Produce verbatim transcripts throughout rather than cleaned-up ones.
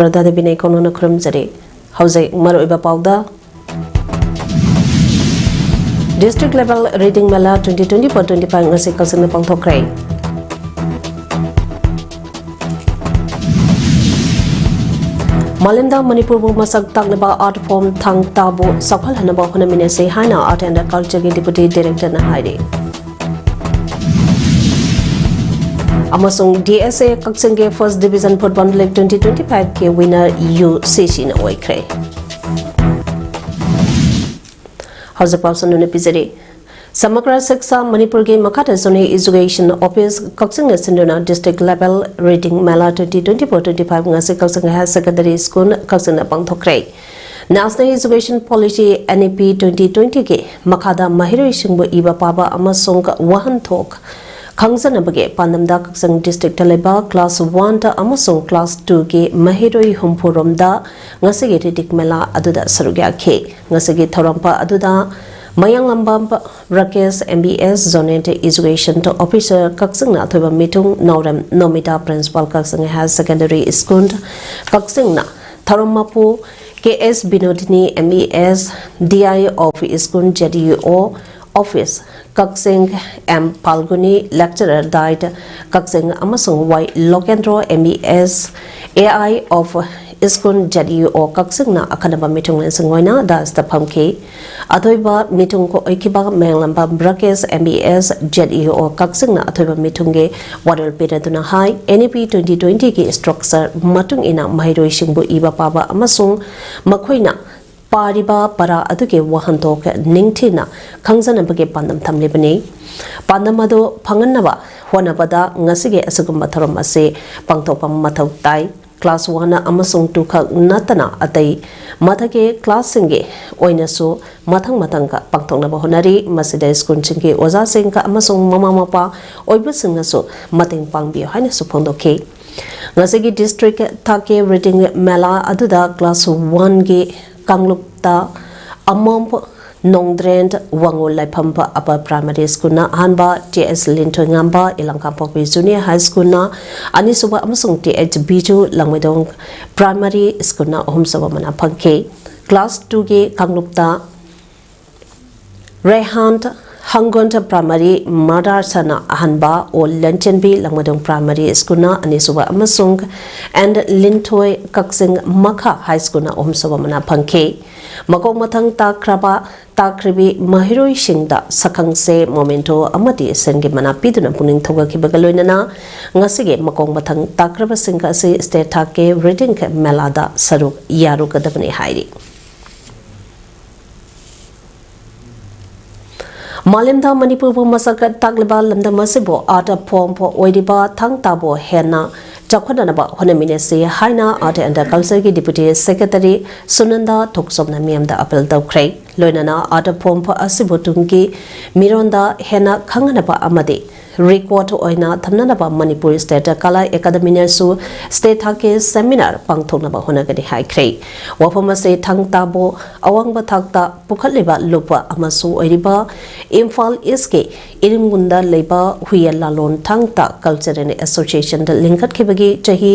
ꯔꯥꯙꯥ ꯗꯦꯕꯤꯅ ꯏꯀꯣꯟ ꯍꯨꯟꯅ ꯈꯨꯔꯨꯝꯖꯔꯤ꯫ ꯍꯧꯖꯤꯛ ꯃꯔꯨꯑꯣꯏꯕ ꯄꯥꯎꯗ꯫ District Level Reading Mela twenty twenty-four twenty-five ꯉꯁꯤ ꯀꯛꯆꯤꯡꯗ ꯄꯥꯡꯊꯣꯛꯈ꯭ꯔꯦ꯫ ꯃꯥꯂꯦꯝꯗ ꯃꯅꯤꯄꯨꯔꯕꯨ ꯃꯁꯛ ꯇꯥꯛꯅꯕ art form ꯊꯥꯡ ꯇꯥꯕꯨ ꯆꯥꯎꯈꯠꯍꯟꯅꯕ ꯍꯣꯠꯅꯃꯤꯟꯅꯁꯤ ꯍꯥꯏꯅ Art and Culture ꯒꯤ Deputy Director ꯅ ꯍꯥꯏꯔꯤ꯫ ꯑꯃꯁꯨꯡ D S A ꯀꯛꯆꯤꯡꯒꯤ First Division Football League twenty twenty-five ꯀꯤ winner U C C ꯅ ꯑꯣꯏꯈ꯭ꯔꯦ꯫ ꯍꯧꯖꯤꯛ ꯄꯥꯎ ꯁꯟꯗꯣꯛꯅ ꯄꯤꯖꯔꯤ꯫ ꯁꯃꯒ꯭ꯔ ꯁꯤꯛꯁꯥ ꯃꯅꯤꯄꯨꯔꯒꯤ ꯃꯈꯥꯗ Zonal Education Office ꯀꯛꯆꯤꯡꯅ ꯁꯤꯟꯗꯨꯅ District Level Reading Mela twenty twenty-four twenty-five ꯉꯁꯤ ꯀꯛꯆꯤꯡ Higher Secondary School ꯀꯛꯆꯤꯡꯗ ꯄꯥꯡꯊꯣꯛꯈ꯭ꯔꯦ꯫ National Education Policy N E P twenty twenty ꯒꯤ ꯃꯈꯥꯗ ꯃꯍꯩꯔꯣꯏꯁꯤꯡꯕꯨ ꯏꯕ ꯄꯥꯕ ꯑꯃꯁꯨꯡ ꯋꯥꯍꯟꯊꯣꯛ ꯈꯪꯖꯅꯕꯒꯤ ꯄꯥꯟꯗꯝꯗ ꯀꯛꯆꯤꯡ district ꯇ ꯂꯩꯕ class one ꯗ ꯑꯃꯁꯨꯡ class two ꯒꯤ ꯃꯍꯩꯔꯣꯏ ꯍꯨꯝꯐꯨ ꯔꯣꯝꯗ ꯉꯁꯤꯒꯤ reading mela ꯑꯗꯨꯗ ꯁꯔꯨꯛ ꯌꯥꯈꯤ꯫ ꯉꯁꯤꯒꯤ ꯊꯧꯔꯝ ꯑꯗꯨꯗ ꯃꯌꯥꯡꯂꯝꯕꯝ Rakesh M B S Zonal Education Officer ꯀꯛꯆꯤꯡꯅ ꯑꯊꯣꯏꯕ ꯃꯤꯊꯨꯡ ꯅꯥꯎꯔꯦꯝ ꯅꯣꯃꯤꯇꯥ Principal ꯀꯛꯆꯤꯡ Higher Secondary School ꯀꯛꯆꯤꯡꯅ ꯊꯧꯔꯝ ꯃꯄꯨ K S Binodini M E S D I of School Z E O Office Kakching, M ꯐꯥꯜꯒꯨꯅꯤ Lecturer Diet ꯀꯛꯆꯤꯡ ꯑꯃꯁꯨꯡ Y Lokendro M E S A I of School Z E O ꯀꯛꯆꯤꯡꯅ ꯑꯈꯟꯅꯕ ꯃꯤꯊꯨꯡꯂꯦꯟꯁꯤꯡ ꯑꯣꯏꯅ dais ꯇ ꯐꯝꯈꯤ꯫ ꯑꯊꯣꯏꯕ ꯃꯤꯊꯨꯡ ꯑꯣꯏꯈꯤꯕ ꯃꯌꯥꯡꯂꯝꯕꯝ Rakesh M E S Z E O ꯀꯛꯆꯤꯡꯅ ꯑꯊꯣꯏꯕ ꯃꯤꯊꯨꯡꯒꯤ ꯋꯥꯔꯣꯜ ꯄꯤꯔꯗꯨꯅ ꯍꯥꯏ, N E P twenty twenty ꯒꯤ structure ꯃꯇꯨꯡ ꯏꯟꯅ ꯃꯍꯩꯔꯣꯏꯁꯤꯡꯕꯨ ꯏꯕ ꯄꯥꯕ ꯑꯃꯁꯨꯡ ꯃꯈꯣꯏꯅ ꯄꯥꯔꯤꯕ ꯄꯔꯥ ꯑꯗꯨꯒꯤ ꯋꯥꯍꯟꯊꯣꯛ ꯅꯤꯡꯊꯤꯅ ꯈꯪꯖꯅꯕꯒꯤ ꯄꯥꯟꯗꯝ ꯊꯝꯂꯤꯕꯅꯤ꯫ ꯄꯥꯟꯗꯝ ꯑꯗꯨ ꯐꯪꯍꯟꯅꯕ ꯍꯣꯠꯅꯕꯗ ꯉꯁꯤꯒꯤ ꯑꯁꯤꯒꯨꯝꯕ ꯊꯧꯔꯝ ꯑꯁꯤ ꯄꯥꯡꯊꯣꯛꯄ ꯃꯊꯧ ꯇꯥꯏ꯫ Class one ꯑꯃꯁꯨꯡ two ꯈꯛ ꯅꯠꯇꯅ ꯑꯇꯩ ꯃꯊꯛꯀꯤ class ꯁꯤꯡꯒꯤ ꯑꯣꯏꯅꯁꯨ ꯃꯊꯪ ꯃꯊꯪꯒ ꯄꯥꯡꯊꯣꯛꯅꯕ ꯍꯣꯠꯅꯔꯤ꯫ ꯃꯁꯤꯗ school ꯁꯤꯡꯒꯤ ꯑꯣꯖꯥꯁꯤꯡ ꯑꯃꯁꯨꯡ ꯃꯃꯥ ꯃꯄꯥ ꯑꯣꯏꯕꯁꯤꯡꯅꯁꯨ ꯃꯇꯦꯡ ꯄꯥꯡꯕꯤꯌꯨ ꯍꯥꯏꯅꯁꯨ ꯐꯣꯡꯗꯣꯛꯈꯤ꯫ ꯉꯁꯤꯒꯤ district ꯊꯥꯛꯀꯤ reading mela ꯑꯗꯨꯗ class one ꯒꯤ ꯀꯥꯡꯂꯨꯞꯇ ꯑꯃꯝ ꯅꯣꯡꯗ꯭ꯔꯦꯟ ꯋꯥꯉꯨ ꯂꯥꯏꯐꯝꯕ Upper Primary Schoolꯅ ꯑꯍꯥꯟꯕ, ꯇꯤ ꯑꯦꯁ ꯂꯤꯟꯊꯣꯏꯉꯥꯝꯕ ꯏꯂꯪꯀꯥꯄꯣꯛꯄꯤ Junior High Schoolꯅ ꯑꯅꯤꯁꯨꯕ ꯑꯃꯁꯨꯡ ꯇꯤ ꯑꯩꯆ ꯕꯤꯖꯨ ꯂꯥꯡꯃꯩꯗꯣꯡ Primary Schoolꯅ ꯑꯍꯨꯝꯁꯨꯕ ꯃꯅꯥ ꯐꯪꯈꯤ꯫ Class twoꯒꯤ ꯀꯥꯡꯂꯨꯞꯇ ꯔꯦꯍꯥꯟ ꯍꯪꯒꯣꯟ Primary Madrasana ꯑꯍꯥꯟꯕ, ꯑꯣ ꯂꯟꯆꯦꯟꯕꯤ ꯂꯥꯡꯃꯩꯗꯣꯡ Primary Schoolꯅ ꯑꯅꯤꯁꯨꯕ ꯑꯃꯁꯨꯡ ꯑꯦꯟ ꯂꯤꯟꯊꯣꯏ ꯀꯛꯆꯤꯡ ꯃꯈꯥ High Schoolꯅ ꯑꯍꯨꯝꯁꯨꯕ ꯃꯅꯥ ꯐꯪꯈꯤ꯫ ꯃꯀꯣꯛ ꯃꯊꯪ ꯇꯥꯈ꯭ꯔꯕ ꯇꯥꯈ꯭ꯔꯤꯕꯤ ꯃꯍꯩꯔꯣꯏꯁꯤꯡꯗ ꯁꯛꯈꯪꯁꯦ, ꯃꯣꯃꯦꯟꯇꯣ ꯑꯃꯗꯤ ꯁꯦꯟꯒꯤ ꯃꯅꯥ ꯄꯤꯗꯨꯅ ꯄꯨꯛꯅꯤꯡ ꯊꯧꯒꯠꯈꯤꯕꯒ ꯂꯣꯏꯅꯅ ꯉꯁꯤꯒꯤ ꯃꯀꯣꯛ ꯃꯊꯪ ꯇꯥꯈ꯭ꯔꯕꯁꯤꯡ ꯑꯁꯤ state ꯊꯥꯛꯀꯤ reading ꯃꯦꯂꯥꯗ ꯁꯔꯨꯛ ꯌꯥꯔꯨꯒꯗꯕꯅꯤ ꯍꯥꯏꯔꯤ꯫ ꯃꯥꯂꯦꯝꯗ ꯃꯅꯤꯄꯨꯔꯕꯨ ꯃꯁꯛ ꯇꯥꯛꯂꯤꯕ ꯂꯝꯗꯝ ꯑꯁꯤꯕꯨ art form ꯑꯣꯏꯔꯤꯕ ꯊꯥꯡ ꯇꯥꯕꯨ ꯍꯦꯟꯅ ꯆꯥꯎꯈꯠꯅꯅꯕ ꯍꯣꯠꯅꯃꯤꯟꯅꯁꯤ ꯍꯥꯏꯅ Art and Cultureꯒꯤ Deputy Secretary ꯁꯨꯅꯟꯗ ꯊꯣꯛꯆꯣꯝꯅ ꯃꯤꯌꯥꯝꯗ appeal ꯇꯧꯈ꯭ꯔꯦ꯫ ꯂꯣꯏꯅꯅ art form ꯑꯁꯤꯕꯨ ꯇꯨꯡꯒꯤ ꯃꯤꯔꯣꯟꯗ ꯍꯦꯟꯅ ꯈꯪꯍꯟꯅꯕ ꯑꯃꯗꯤ record ꯑꯣꯏꯅ ꯊꯝꯅꯅꯕ ꯃꯅꯤꯄꯨꯔ State Kala Academyꯅꯁꯨ state ꯊꯥꯛꯀꯤ seminar ꯄꯥꯡꯊꯣꯛꯅꯕ ꯍꯣꯠꯅꯒꯅꯤ ꯍꯥꯏꯈ꯭ꯔꯦ꯫ ꯋꯥꯐꯝ ꯑꯁꯤ ꯊꯥꯡ ꯇꯥꯕꯨ ꯑꯋꯥꯡꯕ ꯊꯥꯛꯇ ꯄꯨꯈꯠꯂꯤꯕ ꯂꯨꯞꯄ ꯑꯃꯁꯨ ꯑꯣꯏꯔꯤꯕ ꯏꯝꯐꯥꯜ Eastꯀꯤ ꯏꯔꯤꯡꯒꯨꯟꯗ ꯂꯩꯕ ꯍꯨꯌꯦꯟ ꯂꯥꯂꯣꯟ ꯊꯥꯡ ꯇꯥ Cultural Associationꯗ ꯂꯤꯡꯈꯠꯈꯤꯕꯒꯤ ꯆꯍꯤ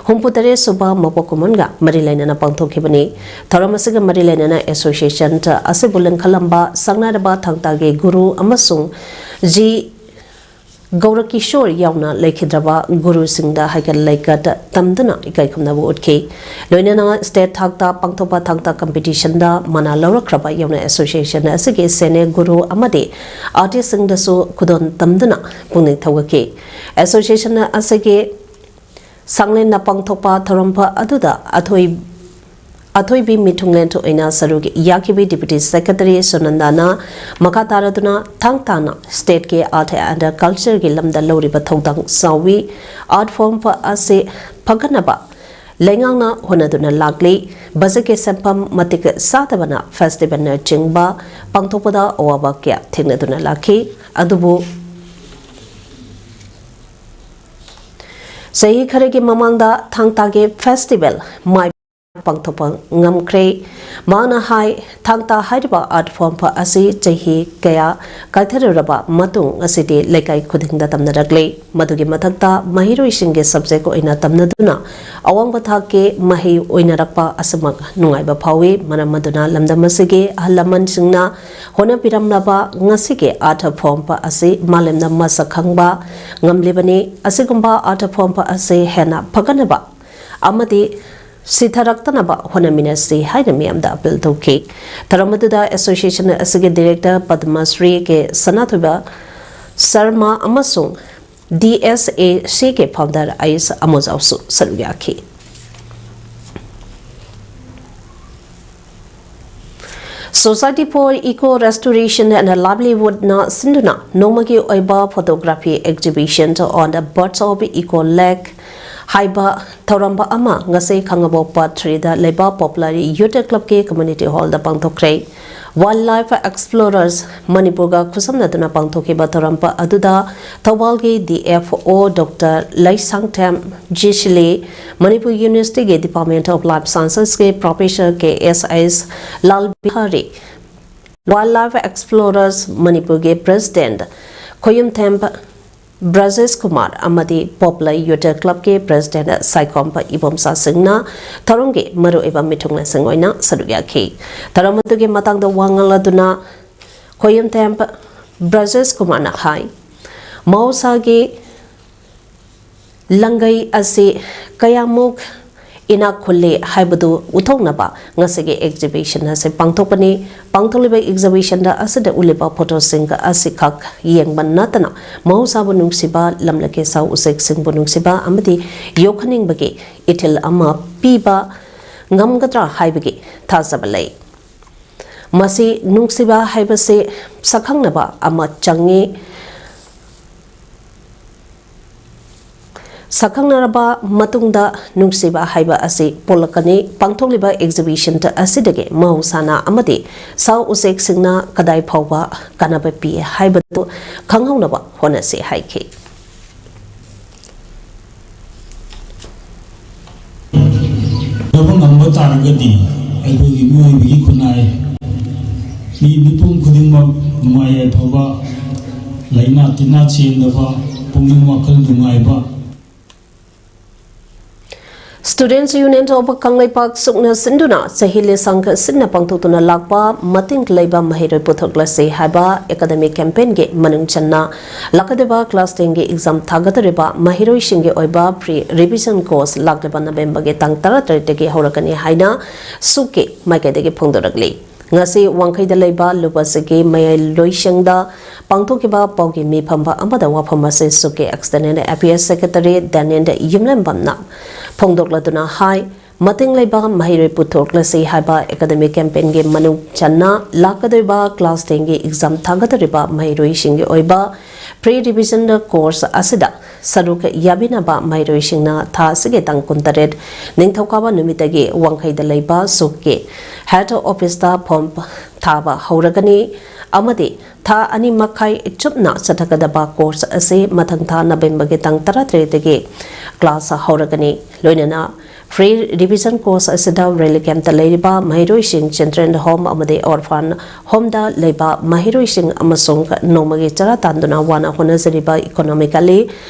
ꯍꯨꯝꯐꯨꯇꯔꯦꯠ ꯁꯨꯕ ꯃꯄꯣꯛ ꯀꯨꯝꯑꯣꯟꯒ ꯃꯔꯤ ꯂꯩꯅꯅ ꯄꯥꯡꯊꯣꯛꯈꯤꯕꯅꯤ꯫ ꯊꯧꯔꯝ ꯑꯁꯤꯒ ꯃꯔꯤ ꯂꯩꯅꯅ association ꯑꯁꯤꯕꯨ ꯂꯤꯡꯈꯠꯂꯝꯕ ꯁꯛꯅꯥꯏꯔꯕ ꯊꯥꯡ ꯇꯥꯒꯤ ꯒꯨꯔꯨ ꯑꯃꯁꯨꯡ ꯖꯤ ꯒꯧꯔꯀꯤꯁꯣꯔ ꯌꯥꯎꯅ ꯂꯩꯈꯤꯗ꯭ꯔꯕ ꯒꯨꯔꯨꯁꯤꯡꯗ ꯍꯩꯀꯠ ꯂꯩꯀꯠ ꯇꯝꯗꯨꯅ ꯏꯀꯥꯏ ꯈꯨꯝꯅꯕ ꯎꯠꯈꯤ꯫ ꯂꯣꯏꯅꯅ state ꯊꯥꯛꯇ ꯄꯥꯡꯊꯣꯛꯄ ꯊꯥꯡ ꯇꯥ competitionꯗ ꯃꯅꯥ ꯂꯧꯔꯛꯈ꯭ꯔꯕ ꯌꯥꯎꯅ association ꯑꯁꯤꯒꯤ senior ꯒꯨꯔꯨ ꯑꯃꯗꯤ artistꯁꯤꯡꯗꯁꯨ ꯈꯨꯗꯣꯜ ꯇꯝꯗꯨꯅ ꯄꯨꯛꯅꯤꯡ ꯊꯧꯒꯠꯈꯤ꯫ Association ꯑꯁꯤꯒꯤ ꯁꯥꯡꯂꯦꯟꯅ ꯄꯥꯡꯊꯣꯛꯄ ꯊꯧꯔꯝ ꯑꯗꯨꯗ ꯑꯊꯣꯏ ꯑꯊꯣꯏꯕꯤ ꯃꯤꯊꯨꯡꯂꯦꯟ ꯑꯣꯏꯅ ꯁꯔꯨꯛ ꯌꯥꯈꯤꯕ Deputy Secretary ꯁꯨꯅꯟꯗꯥꯅ ꯃꯈꯥ ꯇꯥꯔꯗꯨꯅ ꯊꯥꯡ ꯇꯥꯅ stateꯀꯤ art and cultureꯒꯤ ꯂꯝꯗ ꯂꯧꯔꯤꯕ ꯊꯧꯗꯥꯡ ꯆꯥꯎꯏ꯫ Art form ꯑꯁꯤ ꯐꯒꯠꯅꯕ ꯂꯩꯉꯥꯛꯅ ꯍꯣꯠꯅꯗꯨꯅ ꯂꯥꯛꯂꯤ꯫ ꯕꯖꯦꯠꯀꯤ ꯁꯦꯟꯐꯝ ꯃꯇꯤꯛ ꯆꯥꯗꯕꯅ festivalꯅꯆꯤꯡꯕ ꯄꯥꯡꯊꯣꯛꯄꯗ ꯑꯋꯥꯕ ꯀꯌꯥ ꯊꯦꯡꯅꯗꯨꯅ ꯂꯥꯛꯈꯤ꯫ ꯑꯗꯨꯕꯨ ꯆꯍꯤ ꯈꯔꯒꯤ ꯃꯃꯥꯡꯗ ꯊꯥꯡ ꯇꯥꯒꯤ festival ꯃꯥꯏ ꯄꯥꯡꯊꯣꯛꯄ ꯉꯝꯈ꯭ꯔꯦ꯫ ꯃꯍꯥꯛꯅ ꯍꯥꯏ, ꯊꯥꯡ ꯇꯥ ꯍꯥꯏꯔꯤꯕ art form ꯑꯁꯤ ꯆꯍꯤ ꯀꯌꯥ ꯀꯥꯏꯊꯔꯨꯔꯕ ꯃꯇꯨꯡ ꯉꯁꯤꯗꯤ ꯂꯩꯀꯥꯏ ꯈꯨꯗꯤꯡꯗ ꯇꯝꯅꯔꯛꯂꯦ꯫ ꯃꯗꯨꯒꯤ ꯃꯊꯛꯇ ꯃꯍꯩꯔꯣꯏꯁꯤꯡꯒꯤ subject ꯑꯣꯏꯅ ꯇꯝꯅꯗꯨꯅ ꯑꯋꯥꯡꯕ ꯊꯥꯛꯀꯤ ꯃꯍꯩ ꯑꯣꯏꯅꯔꯛꯄ ꯑꯁꯤꯃꯛ ꯅꯨꯡꯉꯥꯏꯕ ꯐꯥꯎꯏ꯫ ꯃꯔꯝ ꯑꯗꯨꯅ ꯂꯝꯗꯝ ꯑꯁꯤꯒꯤ ꯑꯍꯜ ꯂꯃꯟꯁꯤꯡꯅ ꯍꯣꯠꯅꯕꯤꯔꯝꯂꯕ ꯉꯁꯤꯒꯤ art form ꯑꯁꯤ ꯃꯥꯂꯦꯝꯅ ꯃꯁꯛ ꯈꯪꯕ ꯉꯝꯂꯤꯕꯅꯤ꯫ ꯑꯁꯤꯒꯨꯝꯕ art form ꯑꯁꯤ ꯍꯦꯟꯅ ꯐꯒꯠꯅꯕ ꯑꯃꯗꯤ ꯁꯤꯊꯔꯛꯇꯅꯕ ꯍꯣꯠꯅꯃꯤꯟꯅꯁꯤ ꯍꯥꯏꯅ ꯃꯤꯌꯥꯝꯗ appeal ꯇꯧꯈꯤ꯫ ꯊꯧꯔꯝ ꯑꯗꯨꯗ association ꯑꯁꯤꯒꯤ director ꯄꯗꯃꯁ꯭ꯔꯤ ꯀꯦ ꯁꯅꯥꯊꯣꯏꯕ ꯁꯔꯃ ꯑꯃꯁꯨꯡ DSAC ꯀꯤ founder ꯑꯥꯏꯁ ꯑꯃꯣꯖꯥꯎꯁꯨ ꯁꯔꯨꯛ ꯌꯥꯈꯤ꯫ Society for Eco Restoration and Livelihood ꯅ ꯁꯤꯟꯗꯨꯅ ꯅꯣꯡꯃꯒꯤ ꯑꯣꯏꯕ photography exhibition on the birth of Eco Lake ꯍꯥꯏꯕ ꯊꯧꯔꯝ ꯑꯃ ꯉꯁꯤ ꯈꯥꯉꯕꯣꯛ Part three ꯗ ꯂꯩꯕ Poplar Youth Club ꯀꯤ community hall ꯗ ꯄꯥꯡꯊꯣꯛꯈ꯭ꯔꯦ꯫ Wildlife Explorers ꯃꯅꯤꯄꯨꯔꯒ ꯈꯨꯠꯁꯝꯅꯗꯨꯅ ꯄꯥꯡꯊꯣꯛꯈꯤꯕ ꯊꯧꯔꯝ ꯑꯗꯨꯗ ꯊꯧꯕꯥꯜꯒꯤ DFO Doctor Leishangthem Jisili, Manipur University ꯒꯤ Department of Life Sciences ꯀꯤ Professor ꯀꯦ ꯑꯦꯁ ꯑꯥꯏꯁ ꯂꯥꯜ ꯕꯤꯍꯥꯔꯤ, Wildlife Explorers ꯃꯅꯤꯄꯨꯔꯒꯤ President ꯈꯣꯌꯨꯝꯊꯦꯝ ꯕ꯭ꯔꯖꯦꯁ ꯀꯨꯃꯥꯔ ꯑꯃꯗꯤ Poplar Youth Club ꯀꯤ President ꯁꯥꯏꯈꯣꯝ ꯏꯕꯣꯝꯆꯥꯁꯤꯡꯅ ꯊꯧꯔꯝꯒꯤ ꯃꯔꯨꯑꯣꯏꯕ ꯃꯤꯊꯨꯡꯂꯦꯟꯁꯤꯡ ꯑꯣꯏꯅ ꯁꯔꯨꯛ ꯌꯥꯈꯤ꯫ ꯊꯧꯔꯝ ꯑꯗꯨꯒꯤ ꯃꯇꯥꯡꯗ ꯋꯥ ꯉꯥꯡꯂꯗꯨꯅ ꯈꯣꯌꯨꯝꯊꯦꯝ ꯕ꯭ꯔꯖꯦꯁ ꯀꯨꯃꯥꯔꯅ ꯍꯥꯏ, ꯃꯍꯧꯁꯥꯒꯤ ꯂꯪꯒꯩ ꯑꯁꯤ ꯀꯌꯥꯃꯨꯛ ꯏꯅꯥꯛ ꯈꯨꯜꯂꯤ ꯍꯥꯏꯕꯗꯨ ꯎꯠꯊꯣꯛꯅꯕ ꯉꯁꯤꯒꯤ exhibition ꯑꯁꯤ ꯄꯥꯡꯊꯣꯛꯄꯅꯤ꯫ ꯄꯥꯡꯊꯣꯛꯂꯤꯕ exhibition ꯑꯁꯤꯗ ꯎꯠꯂꯤꯕ photo ꯁꯤꯡ ꯑꯁꯤꯈꯛ ꯌꯦꯡꯕ ꯅꯠꯇꯅ ꯃꯍꯧꯁꯥꯕꯨ ꯅꯨꯡꯁꯤꯕ, ꯂꯝꯂꯛꯀꯤ ꯁꯥ ꯎꯆꯦꯛꯁꯤꯡꯕꯨ ꯅꯨꯡꯁꯤꯕ ꯑꯃꯗꯤ ꯌꯣꯛꯍꯟꯅꯤꯡꯕꯒꯤ ꯏꯊꯤꯜ ꯑꯃ ꯄꯤꯕ ꯉꯝꯒꯗ꯭ꯔꯥ ꯍꯥꯏꯕꯒꯤ ꯊꯥꯖꯕ ꯂꯩ꯫ ꯃꯁꯤ ꯅꯨꯡꯁꯤꯕ ꯍꯥꯏꯕꯁꯤ ꯁꯛꯈꯪꯅꯕ ꯑꯃ ꯆꯪꯏ꯫ ꯁꯛꯈꯪꯅꯔꯕ ꯃꯇꯨꯡꯗ ꯅꯨꯡꯁꯤꯕ ꯍꯥꯏꯕ ꯑꯁꯤ ꯄꯣꯛꯂꯛꯀꯅꯤ꯫ ꯄꯥꯡꯊꯣꯛꯂꯤꯕ exhibition ꯑꯁꯤꯗꯒꯤ ꯃꯍꯧꯁꯥꯅ ꯑꯃꯗꯤ ꯁꯥ ꯎꯆꯦꯛꯁꯤꯡꯅ ꯀꯗꯥꯏ ꯐꯥꯎꯕ ꯀꯥꯟꯅꯕ ꯄꯤ ꯍꯥꯏꯕꯗꯨ ꯈꯪꯍꯧꯅꯕ ꯍꯣꯠꯅꯁꯤ ꯍꯥꯏꯈꯤ꯫ ꯌꯧꯕ ꯉꯝꯕ ꯇꯥꯔꯒꯗꯤ ꯑꯩꯈꯣꯏꯒꯤ ꯃꯤꯑꯣꯏꯕꯒꯤ ꯈꯨꯟꯅꯥꯏ ꯃꯤ ꯃꯤꯄꯨꯝ ꯈꯨꯗꯤꯡꯃꯛ ꯅꯨꯡꯉꯥꯏ ꯌꯥꯏꯐꯕ, ꯂꯥꯏꯅꯥ ꯇꯤꯟꯅꯥ ꯆꯦꯟꯗꯕ, ꯄꯨꯛꯅꯤꯡ ꯋꯥꯈꯜ ꯅꯨꯡꯉꯥꯏꯕ꯫ Students Union of ꯀꯪꯂꯩꯄꯥꯛ ꯁꯨꯛꯅ ꯁꯤꯟꯗꯨꯅ ꯆꯍꯤ ꯂꯤꯁꯪ ꯁꯤꯟꯅ ꯄꯥꯡꯊꯣꯛꯇꯨꯅ ꯂꯥꯛꯄ ꯃꯇꯤꯡ ꯂꯩꯕ ꯃꯍꯩꯔꯣꯏ ꯄꯨꯊꯣꯛꯂꯁꯤ ꯍꯥꯏꯕ academic campaignꯒꯤ ꯃꯅꯨꯡ ꯆꯟꯅ ꯂꯥꯛꯀꯗꯧꯔꯤꯕ class tenꯒꯤ exam ꯊꯥꯒꯗꯧꯔꯤꯕ ꯃꯍꯩꯔꯣꯏꯁꯤꯡꯒꯤ ꯑꯣꯏꯕ pre revision course ꯂꯥꯛꯂꯤꯕ ꯅꯕꯦꯝꯕꯔꯒꯤ ꯇꯥꯡ ꯇꯔꯥꯇꯔꯦꯠꯇꯒꯤ ꯍꯧꯔꯛꯀꯅꯤ ꯍꯥꯏꯅ ꯁꯨꯛꯀꯤ ꯃꯥꯏꯀꯩꯗꯒꯤ ꯐꯣꯡꯗꯣꯔꯛꯂꯤ꯫ ꯉꯁꯤ ꯋꯥꯡꯈꯩꯗ ꯂꯩꯕ ꯂꯨꯕꯁꯤꯒꯤ ꯃꯌꯥꯏ ꯂꯣꯏꯁꯪꯗ ꯄꯥꯡꯊꯣꯛꯈꯤꯕ ꯄꯥꯎꯒꯤ ꯃꯤꯐꯝ ꯑꯃꯗ ꯋꯥꯐꯝ ꯑꯁꯤ ꯁꯨꯛꯀꯤ external affairs secretary ꯗꯦꯅꯤꯟ ꯌꯨꯝꯂꯦꯝꯕꯝꯅ ꯐꯣꯡꯗꯣꯛꯂꯗꯨꯅ ꯍꯥꯏ, ꯃꯇꯤꯡ ꯂꯩꯕ ꯃꯍꯩꯔꯣꯏ ꯄꯨꯊꯣꯛꯂꯁꯤ ꯍꯥꯏꯕ academic campaignꯒꯤ ꯃꯅꯨꯡ ꯆꯟꯅ ꯂꯥꯛꯀꯗꯧꯔꯤꯕ class tenꯒꯤ exam ꯊꯥꯒꯗꯧꯔꯤꯕ ꯃꯍꯩꯔꯣꯏꯁꯤꯡꯒꯤ ꯑꯣꯏꯕ pre revision course ꯑꯁꯤꯗ ꯁꯔꯨꯛ ꯌꯥꯕꯤꯅꯕ ꯃꯍꯩꯔꯣꯏꯁꯤꯡꯅ ꯊꯥ ꯑꯁꯤꯒꯤ ꯇꯥꯡ ꯀꯨꯟꯇꯔꯦꯠ ꯅꯤꯡꯊꯧꯀꯥꯕ ꯅꯨꯃꯤꯠꯇꯒꯤ ꯋꯥꯡꯈꯩꯗ ꯂꯩꯕ ꯁꯨꯛꯀꯤ head officeꯇ form ꯊꯥꯕ ꯍꯧꯔꯒꯅꯤ ꯑꯃꯗꯤ ꯊꯥ ꯑꯅꯤ ꯃꯈꯥꯏ ꯆꯨꯞꯅ ꯆꯠꯊꯒꯗꯕ course ꯑꯁꯤ ꯃꯊꯪ ꯊꯥ ꯅꯕꯦꯝꯕꯔꯒꯤ ꯇꯥꯡ ꯇꯔꯥꯇꯔꯦꯠꯇꯒꯤ class ꯍꯧꯔꯒꯅꯤ꯫ ꯂꯣꯏꯅꯅ pre revision course ꯑꯁꯤꯗ relief campꯇ ꯂꯩꯔꯤꯕ ꯃꯍꯩꯔꯣꯏꯁꯤꯡ, children home ꯑꯃꯗꯤ orphan homeꯗ ꯂꯩꯕ ꯃꯍꯩꯔꯣꯏꯁꯤꯡ ꯑꯃꯁꯨꯡ ꯅꯣꯡꯃꯒꯤ ꯆꯔꯥ ꯇꯥꯟꯗꯨꯅ ꯋꯥꯅ ꯍꯣꯠꯅꯖꯔꯤꯕ economically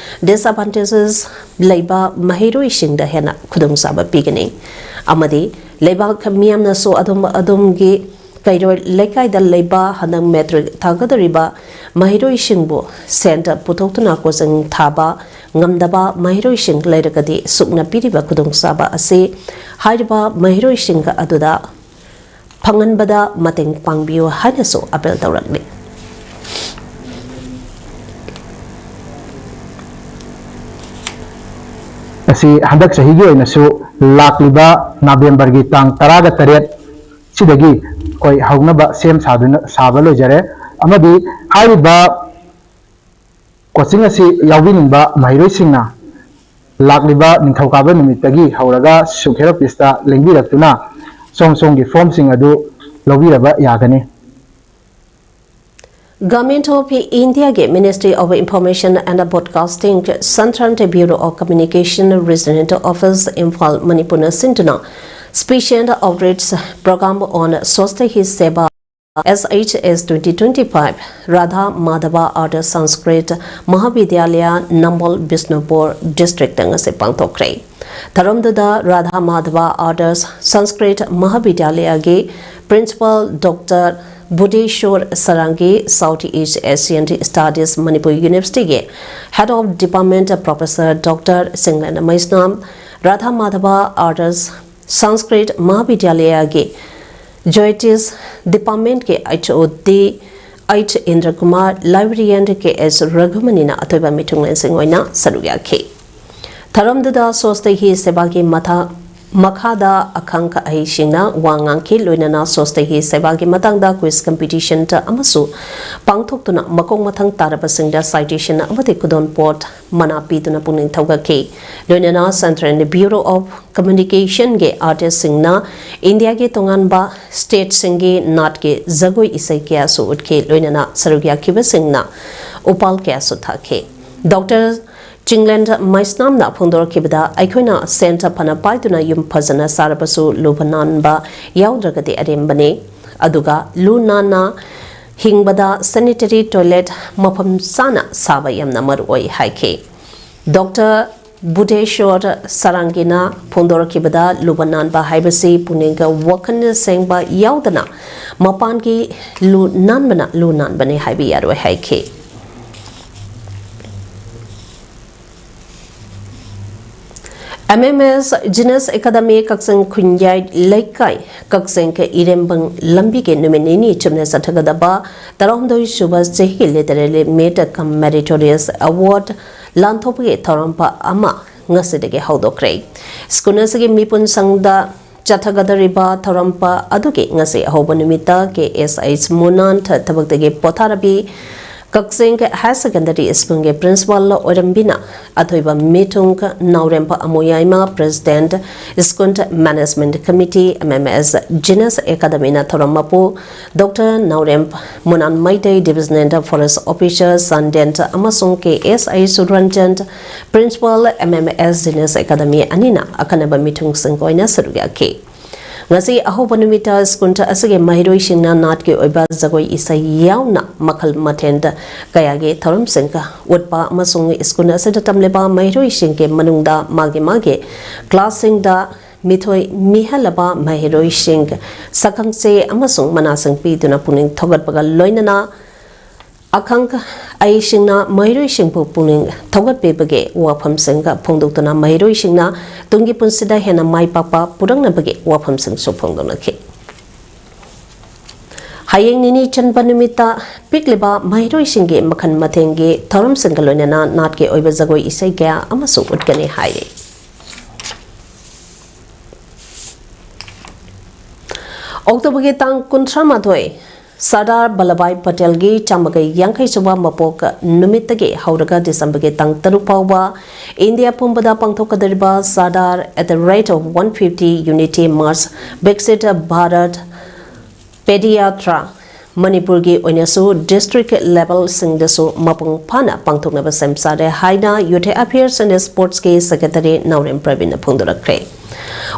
disadvantages ꯂꯩꯕ ꯃꯍꯩꯔꯣꯏꯁꯤꯡꯗ ꯍꯦꯟꯅ ꯈꯨꯗꯣꯡꯆꯥꯕ ꯄꯤꯒꯅꯤ ꯑꯃꯗꯤ ꯂꯩꯕꯥꯛ ꯃꯤꯌꯥꯝꯅꯁꯨ ꯑꯗꯣꯝ ꯑꯗꯣꯝꯒꯤ ꯀꯩꯔꯣꯏ ꯂꯩꯀꯥꯏꯗ ꯂꯩꯕ ꯍꯟꯗꯛ matric ꯊꯥꯒꯗꯧꯔꯤꯕ ꯃꯍꯩꯔꯣꯏꯁꯤꯡꯕꯨ ꯁꯦꯟ ꯄꯨꯊꯣꯛꯇꯨꯅ coaching ꯊꯥꯕ ꯉꯝꯗꯕ ꯃꯍꯩꯔꯣꯏꯁꯤꯡ ꯂꯩꯔꯒꯗꯤ ꯁꯨꯛꯅ ꯄꯤꯔꯤꯕ ꯈꯨꯗꯣꯡꯆꯥꯕ ꯑꯁꯤ ꯍꯥꯏꯔꯤꯕ ꯃꯍꯩꯔꯣꯏꯁꯤꯡ ꯑꯗꯨꯗ ꯐꯪꯍꯟꯕꯗ ꯃꯇꯦꯡ ꯄꯥꯡꯕꯤꯌꯨ ꯍꯥꯏꯅꯁꯨ appeal ꯇꯧꯔꯛꯂꯤ꯫ ꯑꯁꯤ ꯍꯟꯗꯛ ꯆꯍꯤꯒꯤ ꯑꯣꯏꯅꯁꯨ ꯂꯥꯛꯂꯤꯕ ꯅꯕꯦꯝꯕꯔꯒꯤ ꯇꯥꯡ ꯇꯔꯥꯒ ꯇꯔꯦꯠ ꯁꯤꯗꯒꯤ ꯑꯩꯈꯣꯏ ꯍꯧꯅꯕ ꯁꯦꯝ ꯁꯥꯗꯨꯅ ꯁꯥꯕ ꯂꯣꯏꯖꯔꯦ꯫ ꯑꯃꯗꯤ ꯍꯥꯏꯔꯤꯕ coaching ꯑꯁꯤ ꯌꯥꯎꯕꯤꯅꯤꯡꯕ ꯃꯍꯩꯔꯣꯏꯁꯤꯡꯅ ꯂꯥꯛꯂꯤꯕ ꯅꯤꯡꯊꯧꯀꯥꯕ ꯅꯨꯃꯤꯠꯇꯒꯤ ꯍꯧꯔꯒ ꯁꯨꯛ head officeꯇ ꯂꯦꯡꯕꯤꯔꯛꯇꯨꯅ ꯁꯣꯝ ꯁꯣꯝꯒꯤ formꯁꯤꯡ ꯑꯗꯨ ꯂꯧꯕꯤꯔꯕ ꯌꯥꯒꯅꯤ꯫ Government of Indiaꯒꯤ Ministry of Information and Broadcasting, Central Bureau of Communication, Regional Office, Imphal, ꯃꯅꯤꯄꯨꯔꯅ ꯁꯤꯟꯗꯨꯅ Special Outreach Program on Swasthya Hi Seva, S H S twenty twenty-five, Radha Madhava Adarsh Sanskrit Mahavidyalaya, Nambol, Bishnupur District ꯇ ꯉꯁꯤ ꯄꯥꯡꯊꯣꯛꯈ꯭ꯔꯦ꯫ ꯊꯧꯔꯝꯗꯨꯗ Radha Madhab Adarsh Sanskrit ꯃꯍꯥꯕꯤꯗ꯭ꯌꯥꯂꯌꯒꯤ Principal Doctor ꯕꯨꯙꯦꯁꯣꯔ ꯁꯔꯥꯡꯒꯤ, South East Asian Studies, Manipur University ꯒꯤ Head of Department Professor Doctor Chinglen Meisnam, Radha Madhab Adarsh Sanskrit ꯃꯍꯥꯕꯤꯗ꯭ꯌꯥꯂꯌꯒꯤ Jyotish Department ꯀꯤ H O D H Indrakumar, Librarian K S ꯔꯘꯨꯃꯅꯤꯅ ꯑꯊꯣꯏꯕ ꯃꯤꯊꯨꯡꯂꯦꯟꯁꯤꯡ ꯑꯣꯏꯅ ꯁꯔꯨꯛ ꯌꯥꯈꯤ꯫ ꯊꯧꯔꯝꯗꯨꯗ ꯁ꯭ꯋꯥꯁꯇꯤ ꯍꯤ ꯁꯦꯕꯥꯒꯤ ꯃꯊꯥ-, ꯃꯈꯥꯗ ꯑꯈꯪ ꯑꯍꯩꯁꯤꯡꯅ ꯋꯥ ꯉꯥꯡꯈꯤ, ꯂꯣꯏꯅꯅ ꯁ꯭ꯋꯥꯁꯇꯤ ꯍꯤ ꯁꯦꯕꯥꯒꯤ ꯃꯇꯥꯡꯗ quiz competition ꯑꯃꯁꯨ ꯄꯥꯡꯊꯣꯛꯇꯨꯅ ꯃꯈꯣꯡ ꯃꯊꯪ ꯇꯥꯔꯕꯁꯤꯡꯗ citation ꯑꯃꯗꯤ ꯈꯨꯗꯣꯜꯄꯣꯠ ꯃꯅꯥ ꯄꯤꯗꯨꯅ ꯄꯨꯛꯅꯤꯡ ꯊꯧꯒꯠꯈꯤ꯫ ꯂꯣꯏꯅꯅ Central Bureau of Communication ꯒꯤ artist ꯁꯤꯡꯅ ꯏꯟꯗꯤꯌꯥꯒꯤ ꯇꯣꯉꯥꯟꯕ state ꯁꯤꯡꯒꯤ ꯅꯥꯠꯀꯤ ꯖꯒꯣꯏ ꯏꯁꯩ ꯀꯌꯥꯁꯨ ꯎꯠꯈꯤ, ꯂꯣꯏꯅꯅ ꯁꯔꯨꯛ ꯌꯥꯈꯤꯕꯁꯤꯡꯅ ꯎꯄꯥꯜ ꯀꯌꯥꯁꯨ ꯊꯥꯈꯤ꯫ Doctor ꯆꯤꯡꯂꯦꯟ ꯃꯩꯁꯅꯥꯝꯅ ꯐꯣꯡꯗꯣꯔꯛꯈꯤꯕꯗ, ꯑꯩꯈꯣꯏꯅ ꯁꯦꯟ ꯐꯅ ꯄꯥꯏꯗꯨꯅ ꯌꯨꯝ ꯐꯖꯅ ꯁꯥꯔꯕꯁꯨ ꯂꯨꯕ ꯅꯥꯟꯕ ꯌꯥꯎꯗ꯭ꯔꯒꯗꯤ ꯑꯔꯦꯝꯕꯅꯤ꯫ ꯑꯗꯨꯒ ꯂꯨ ꯅꯥꯟꯅ ꯍꯤꯡꯕꯗ sanitary toilet ꯃꯐꯝ ꯆꯥꯅ ꯁꯥꯕ ꯌꯥꯝꯅ ꯃꯔꯨ ꯑꯣꯏ ꯍꯥꯏꯈꯤ꯫ Doctor ꯕꯨꯙꯦꯁꯣꯔ ꯁꯔꯥꯡꯒꯤꯅ ꯐꯣꯡꯗꯣꯔꯛꯈꯤꯕꯗ, ꯂꯨꯕ ꯅꯥꯟꯕ ꯍꯥꯏꯕꯁꯤ ꯄꯨꯛꯅꯤꯡꯒ ꯋꯥꯈꯜ ꯁꯦꯡꯕ ꯌꯥꯎꯗꯅ ꯃꯄꯥꯟꯒꯤ ꯂꯨ ꯅꯥꯟꯕꯅ ꯂꯨ ꯅꯥꯟꯕꯅꯤ ꯍꯥꯏꯕ ꯌꯥꯔꯣꯏ ꯍꯥꯏꯈꯤ꯫ M M S Genius Academy ꯀꯛꯆꯤꯡ ꯈꯨꯟꯌꯥꯏ ꯂꯩꯀꯥꯏ, ꯀꯛꯆꯤꯡ ꯏꯔꯦꯝꯕꯝ ꯂꯝꯕꯤꯒꯤ ꯅꯨꯃꯤꯠ ꯅꯤꯅꯤ ꯆꯨꯞꯅ ꯆꯠꯊꯒꯗꯕ ꯇꯔꯥꯍꯨꯝꯗꯣꯏ ꯁꯨꯕ ꯆꯍꯤꯒꯤ Literary Meet cum Meritorious Award ꯂꯥꯟꯊꯣꯛꯄꯒꯤ ꯊꯧꯔꯝ ꯑꯃ ꯉꯁꯤꯗꯒꯤ ꯍꯧꯗꯣꯛꯈ꯭ꯔꯦ꯫ ꯁ꯭ꯀꯨꯜ ꯑꯁꯤꯒꯤ ꯃꯤꯄꯨꯝ ꯁꯪꯗ ꯆꯠꯊꯒꯗꯧꯔꯤꯕ ꯊꯧꯔꯝ ꯑꯗꯨꯒꯤ ꯉꯁꯤ ꯑꯍꯧꯕ ꯅꯨꯃꯤꯠꯇ K S H ꯃꯨꯅꯥꯟ ꯊꯕꯛꯇꯒꯤ ꯄꯣꯊꯥꯔꯕꯤ ꯀꯛꯆꯤꯡ Higher Secondary School ꯒꯤ Principal ꯑꯣꯏꯔꯝꯕꯤꯅ ꯑꯊꯣꯏꯕ ꯃꯤꯊꯨꯡ ꯅꯥꯎꯔꯦꯝꯕ ꯑꯃꯣꯌꯥꯏꯃ, President School Management Committee, M M S Genius Academy ꯅ ꯊꯧꯔꯝ ꯃꯄꯨ Doctor ꯅꯥꯎꯔꯦꯝ ꯃꯨꯅꯥꯟ Meitei, Divisional Forest Officer Chandel ꯑꯃꯁꯨꯡ K S I ꯁꯨꯔꯟꯆꯟ, Principal, M M S Genius Academy ꯑꯅꯤꯅ ꯑꯈꯟꯅꯕ ꯃꯤꯊꯨꯡꯁꯤꯡ ꯑꯣꯏꯅ ꯁꯔꯨꯛ ꯌꯥꯈꯤ꯫ ꯉꯁꯤ ꯑꯍꯧꯕ ꯅꯨꯃꯤꯠꯇ ꯁ꯭ꯀꯨꯜ ꯑꯁꯤꯒꯤ ꯃꯍꯩꯔꯣꯏꯁꯤꯡꯅ ꯅꯥꯠꯀꯤ ꯑꯣꯏꯕ ꯖꯒꯣꯏ ꯏꯁꯩ ꯌꯥꯎꯅ ꯃꯈꯜ ꯃꯊꯦꯜ ꯀꯌꯥꯒꯤ ꯊꯧꯔꯝꯁꯤꯡ ꯎꯠꯄ ꯑꯃꯁꯨꯡ ꯁ꯭ꯀꯨꯜ ꯑꯁꯤꯗ ꯇꯝꯂꯤꯕ ꯃꯍꯩꯔꯣꯏꯁꯤꯡꯒꯤ ꯃꯅꯨꯡꯗ ꯃꯥꯒꯤ ꯃꯥꯒꯤ ꯀ꯭ꯂꯥꯁꯁꯤꯡꯗ ꯃꯤꯊꯣꯏ ꯃꯤꯍꯦꯜꯂꯕ ꯃꯍꯩꯔꯣꯏꯁꯤꯡ ꯁꯛꯈꯪꯆꯦ ꯑꯃꯁꯨꯡ ꯃꯅꯥꯁꯤꯡ ꯄꯤꯗꯨꯅ ꯄꯨꯛꯅꯤꯡ ꯊꯧꯒꯠꯄꯒ ꯂꯣꯏꯅꯅ ꯑꯈꯪ ꯑꯍꯩꯁꯤꯡꯅ ꯃꯍꯩꯔꯣꯏꯁꯤꯡꯕꯨ ꯄꯨꯛꯅꯤꯡ ꯊꯧꯒꯠꯄꯤꯕꯒꯤ ꯋꯥꯐꯝꯁꯤꯡ ꯐꯣꯡꯗꯣꯛꯇꯨꯅ ꯃꯍꯩꯔꯣꯏꯁꯤꯡꯅ ꯇꯨꯡꯒꯤ ꯄꯨꯟꯁꯤꯗ ꯍꯦꯟꯅ ꯃꯥꯏ ꯄꯥꯛꯄ ꯄꯨꯔꯛꯅꯕꯒꯤ ꯋꯥꯐꯝꯁꯤꯡꯁꯨ ꯐꯣꯡꯗꯣꯛꯅꯈꯤ꯫ ꯍꯌꯦꯡ ꯅꯤꯅꯤ ꯆꯟꯕ ꯅꯨꯃꯤꯠꯇ ꯄꯤꯛꯂꯤꯕ ꯃꯍꯩꯔꯣꯏꯁꯤꯡꯒꯤ ꯃꯈꯜ ꯃꯊꯦꯜꯒꯤ ꯊꯧꯔꯝꯁꯤꯡꯒ ꯂꯣꯏꯅꯅ ꯅꯥꯠꯀꯤ ꯑꯣꯏꯕ ꯖꯒꯣꯏ ꯏꯁꯩ ꯀꯌꯥ ꯑꯃꯁꯨ ꯎꯠꯀꯅꯤ ꯍꯥꯏꯔꯤ꯫ ꯑꯣꯛꯇꯣꯕꯔꯒꯤ ꯇꯥꯡ ꯀꯨꯟꯊ꯭ꯔꯥ ꯃꯥꯊꯣꯏ, ꯁꯔꯗꯥꯔ ꯚꯜꯂꯚꯚꯥꯏ ꯄꯇꯦꯜꯒꯤ ꯆꯥꯝꯃꯒ ꯌꯥꯡꯈꯩ ꯁꯨꯕ ꯃꯄꯣꯛ ꯅꯨꯃꯤꯠꯇꯒꯤ ꯍꯧꯔꯒ ꯗꯤꯁꯦꯝꯕꯔꯒꯤ ꯇꯥꯡ ꯇꯔꯨꯛ ꯐꯥꯎꯕ ꯏꯟꯗꯤꯌꯥ ꯄꯨꯝꯕꯗ ꯄꯥꯡꯊꯣꯛꯀꯗꯧꯔꯤꯕ Sardar at the rate of one fifty Unity March Viksit Bharat Padayatra ꯃꯅꯤꯄꯨꯔꯒꯤ ꯑꯣꯏꯅꯁꯨ district levelꯁꯤꯡꯗꯁꯨ ꯃꯄꯨꯡ ꯐꯥꯅ ꯄꯥꯡꯊꯣꯛꯅꯕ ꯁꯦꯝ ꯁꯥꯔꯦ ꯍꯥꯏꯅ Youth Affairs and Sportsꯀꯤ Secretary ꯅꯥꯎꯔꯦꯝ ꯄ꯭ꯔꯕꯤꯟꯅ ꯐꯣꯡꯗꯣꯔꯛꯈ꯭ꯔꯦ꯫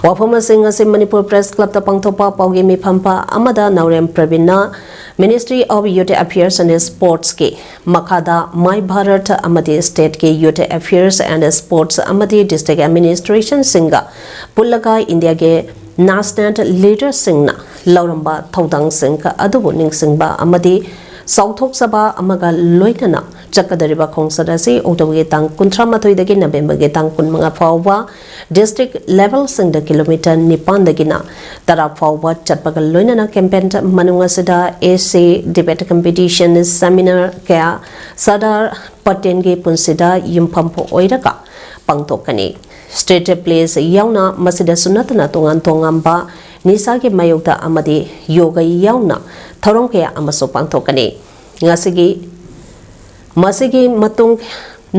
ꯋꯥꯐꯝ ꯑꯁꯤ ꯉꯁꯤ ꯃꯅꯤꯄꯨꯔ Press Clubꯇ ꯄꯥꯡꯊꯣꯛꯄ ꯄꯥꯎꯒꯤ ꯃꯤꯐꯝ ꯑꯃꯗ ꯅꯥꯎꯔꯦꯝ ꯄ꯭ꯔꯕꯤꯟꯅ Ministry of Youth Affairs and Sportsꯀꯤ ꯃꯈꯥꯗ My Bharat ꯑꯃꯗꯤ stateꯀꯤ Youth Affairs and Sports ꯑꯃꯗꯤ district administrationꯁꯤꯡꯒ ꯄꯨꯜꯂꯒ ꯏꯟꯗꯤꯌꯥꯒꯤ national leaderꯁꯤꯡꯅ ꯂꯧꯔꯝꯕ ꯊꯧꯗꯥꯡꯁꯤꯡ ꯑꯗꯨꯕꯨ ꯅꯤꯡꯁꯤꯡꯕ ꯑꯃꯗꯤ ꯆꯥꯎꯊꯣꯛꯆꯕ ꯑꯃꯒ ꯂꯣꯏꯅꯅ ꯆꯠꯀꯗꯧꯔꯤꯕ ꯈꯣꯡꯆꯠ ꯑꯁꯤ ꯑꯣꯛꯇꯣꯕꯔꯒꯤ ꯇꯥꯡ ꯀꯨꯟꯊ꯭ꯔꯥ ꯃꯥꯊꯣꯏꯗꯒꯤ ꯅꯕꯦꯝꯕꯔꯒꯤ ꯇꯥꯡ ꯀꯨꯟꯃꯉꯥ ꯐꯥꯎꯕ district levelꯁꯤꯡꯗ kilometre ꯅꯤꯄꯥꯟꯗꯒꯤꯅ ꯇꯔꯥ ꯐꯥꯎꯕ ꯆꯠꯄꯒ ꯂꯣꯏꯅꯅ campaign ꯃꯅꯨꯡ ꯑꯁꯤꯗ essay, debate competition, seminar ꯀꯌꯥ ꯁꯔꯗꯥꯔ ꯄꯇꯦꯜꯒꯤ ꯄꯨꯟꯁꯤꯗ ꯌꯨꯝꯐꯝ ꯑꯣꯏꯔꯒ ꯄꯥꯡꯊꯣꯛꯀꯅꯤ꯫ Street plays ꯌꯥꯎꯅ ꯃꯁꯤꯗꯁꯨ ꯅꯠꯇꯅ ꯇꯣꯉꯥꯟ ꯇꯣꯉꯥꯟꯕ ꯅꯤꯁꯥꯒꯤ ꯃꯥꯌꯣꯛꯇ ꯑꯃꯗꯤ ꯌꯣꯒ ꯌꯥꯎꯅ ꯊꯧꯔꯝ ꯀꯌꯥ ꯑꯃꯁꯨ ꯄꯥꯡꯊꯣꯛꯀꯅꯤ꯫ ꯉꯁꯤꯒꯤ, ꯃꯁꯤꯒꯤ ꯃꯇꯨꯡ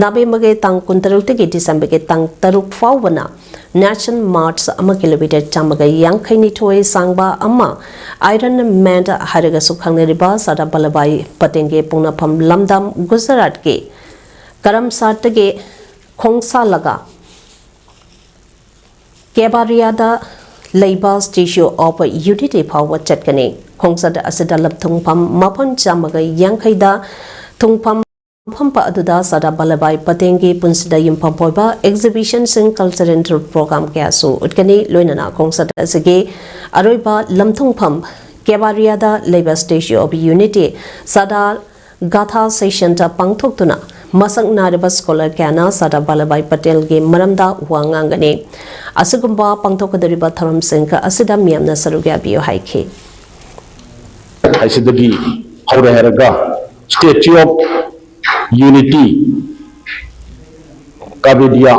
ꯅꯕꯦꯝꯕꯔꯒꯤ ꯇꯥꯡ ꯀꯨꯟꯇꯔꯨꯛꯇꯒꯤ ꯗꯤꯁꯦꯝꯕꯔꯒꯤ ꯇꯥꯡ ꯇꯔꯨꯛ ꯐꯥꯎꯕꯅ National March ꯑꯃ kilometre ꯆꯥꯝꯃꯒ ꯌꯥꯡꯈꯩ ꯅꯤꯊꯣꯏ ꯁꯥꯡꯕ ꯑꯃ Iron Man ꯍꯥꯏꯔꯒꯁꯨ ꯈꯪꯅꯔꯤꯕ ꯁꯔꯗꯥꯔ ꯚꯜꯂꯚꯚꯥꯏ ꯄꯇꯦꯜꯒꯤ ꯄꯣꯛꯅꯐꯝ ꯂꯝꯗꯝ ꯒꯨꯖꯔꯥꯠꯀꯤ ꯀꯔꯝꯁꯥꯠꯇꯒꯤ ꯈꯣꯡꯁꯥꯜꯂꯒ ꯀꯦꯕꯥꯔꯤꯌꯥꯗ ꯂꯩꯕ Statue of Unity ꯐꯥꯎꯕ ꯆꯠꯀꯅꯤ꯫ ꯈꯣꯡꯆꯠ ꯑꯁꯤꯗ ꯂꯝ ꯊꯨꯡꯐꯝ ꯃꯐꯝ ꯆꯥꯝꯃꯒ ꯌꯥꯡꯈꯩꯗ ꯊꯨꯡꯐꯝ ꯐꯝꯕ ꯑꯗꯨꯗ ꯁꯔꯗꯥꯔ ꯚꯜꯂꯚꯚꯥꯏ ꯄꯇꯦꯜꯒꯤ ꯄꯨꯟꯁꯤꯗ ꯌꯨꯝꯐꯝ ꯑꯣꯏꯕ exhibitionꯁꯤꯡ, cultural program ꯀꯌꯥꯁꯨ ꯎꯠꯀꯅꯤ꯫ ꯂꯣꯏꯅꯅ ꯈꯣꯡꯆꯠ ꯑꯁꯤꯒꯤ ꯑꯔꯣꯏꯕ ꯂꯝꯊꯨꯡꯐꯝ ꯀꯦꯕꯥꯔꯤꯌꯥꯗ ꯂꯩꯕ Statue of Unity ꯁꯔꯗꯥꯔ ꯒꯥꯊꯥ sessionꯗ ꯄꯥꯡꯊꯣꯛꯇꯨꯅ ꯃꯁꯛ ꯅꯥꯏꯔꯕ scholar ꯀꯌꯥꯅ ꯁꯔꯗꯥꯔ ꯚꯜꯂꯚꯚꯥꯏ ꯄꯇꯦꯜꯒꯤ ꯃꯔꯝꯗ ꯋꯥ ꯉꯥꯡꯒꯅꯤ꯫ ꯑꯁꯤꯒꯨꯝꯕ ꯄꯥꯡꯊꯣꯛꯀꯗꯧꯔꯤꯕ ꯊꯧꯔꯝꯁꯤꯡ ꯑꯁꯤꯗ ꯃꯤꯌꯥꯝꯅ ꯁꯔꯨꯛ ꯌꯥꯕꯤꯌꯨ ꯍꯥꯏꯈꯤ꯫ ꯍꯥꯏꯁꯤꯗꯒꯤ ꯍꯧꯔꯦ ꯍꯥꯏꯔꯒ Statue of Unity ꯀꯥꯕꯦꯗꯤꯌꯥ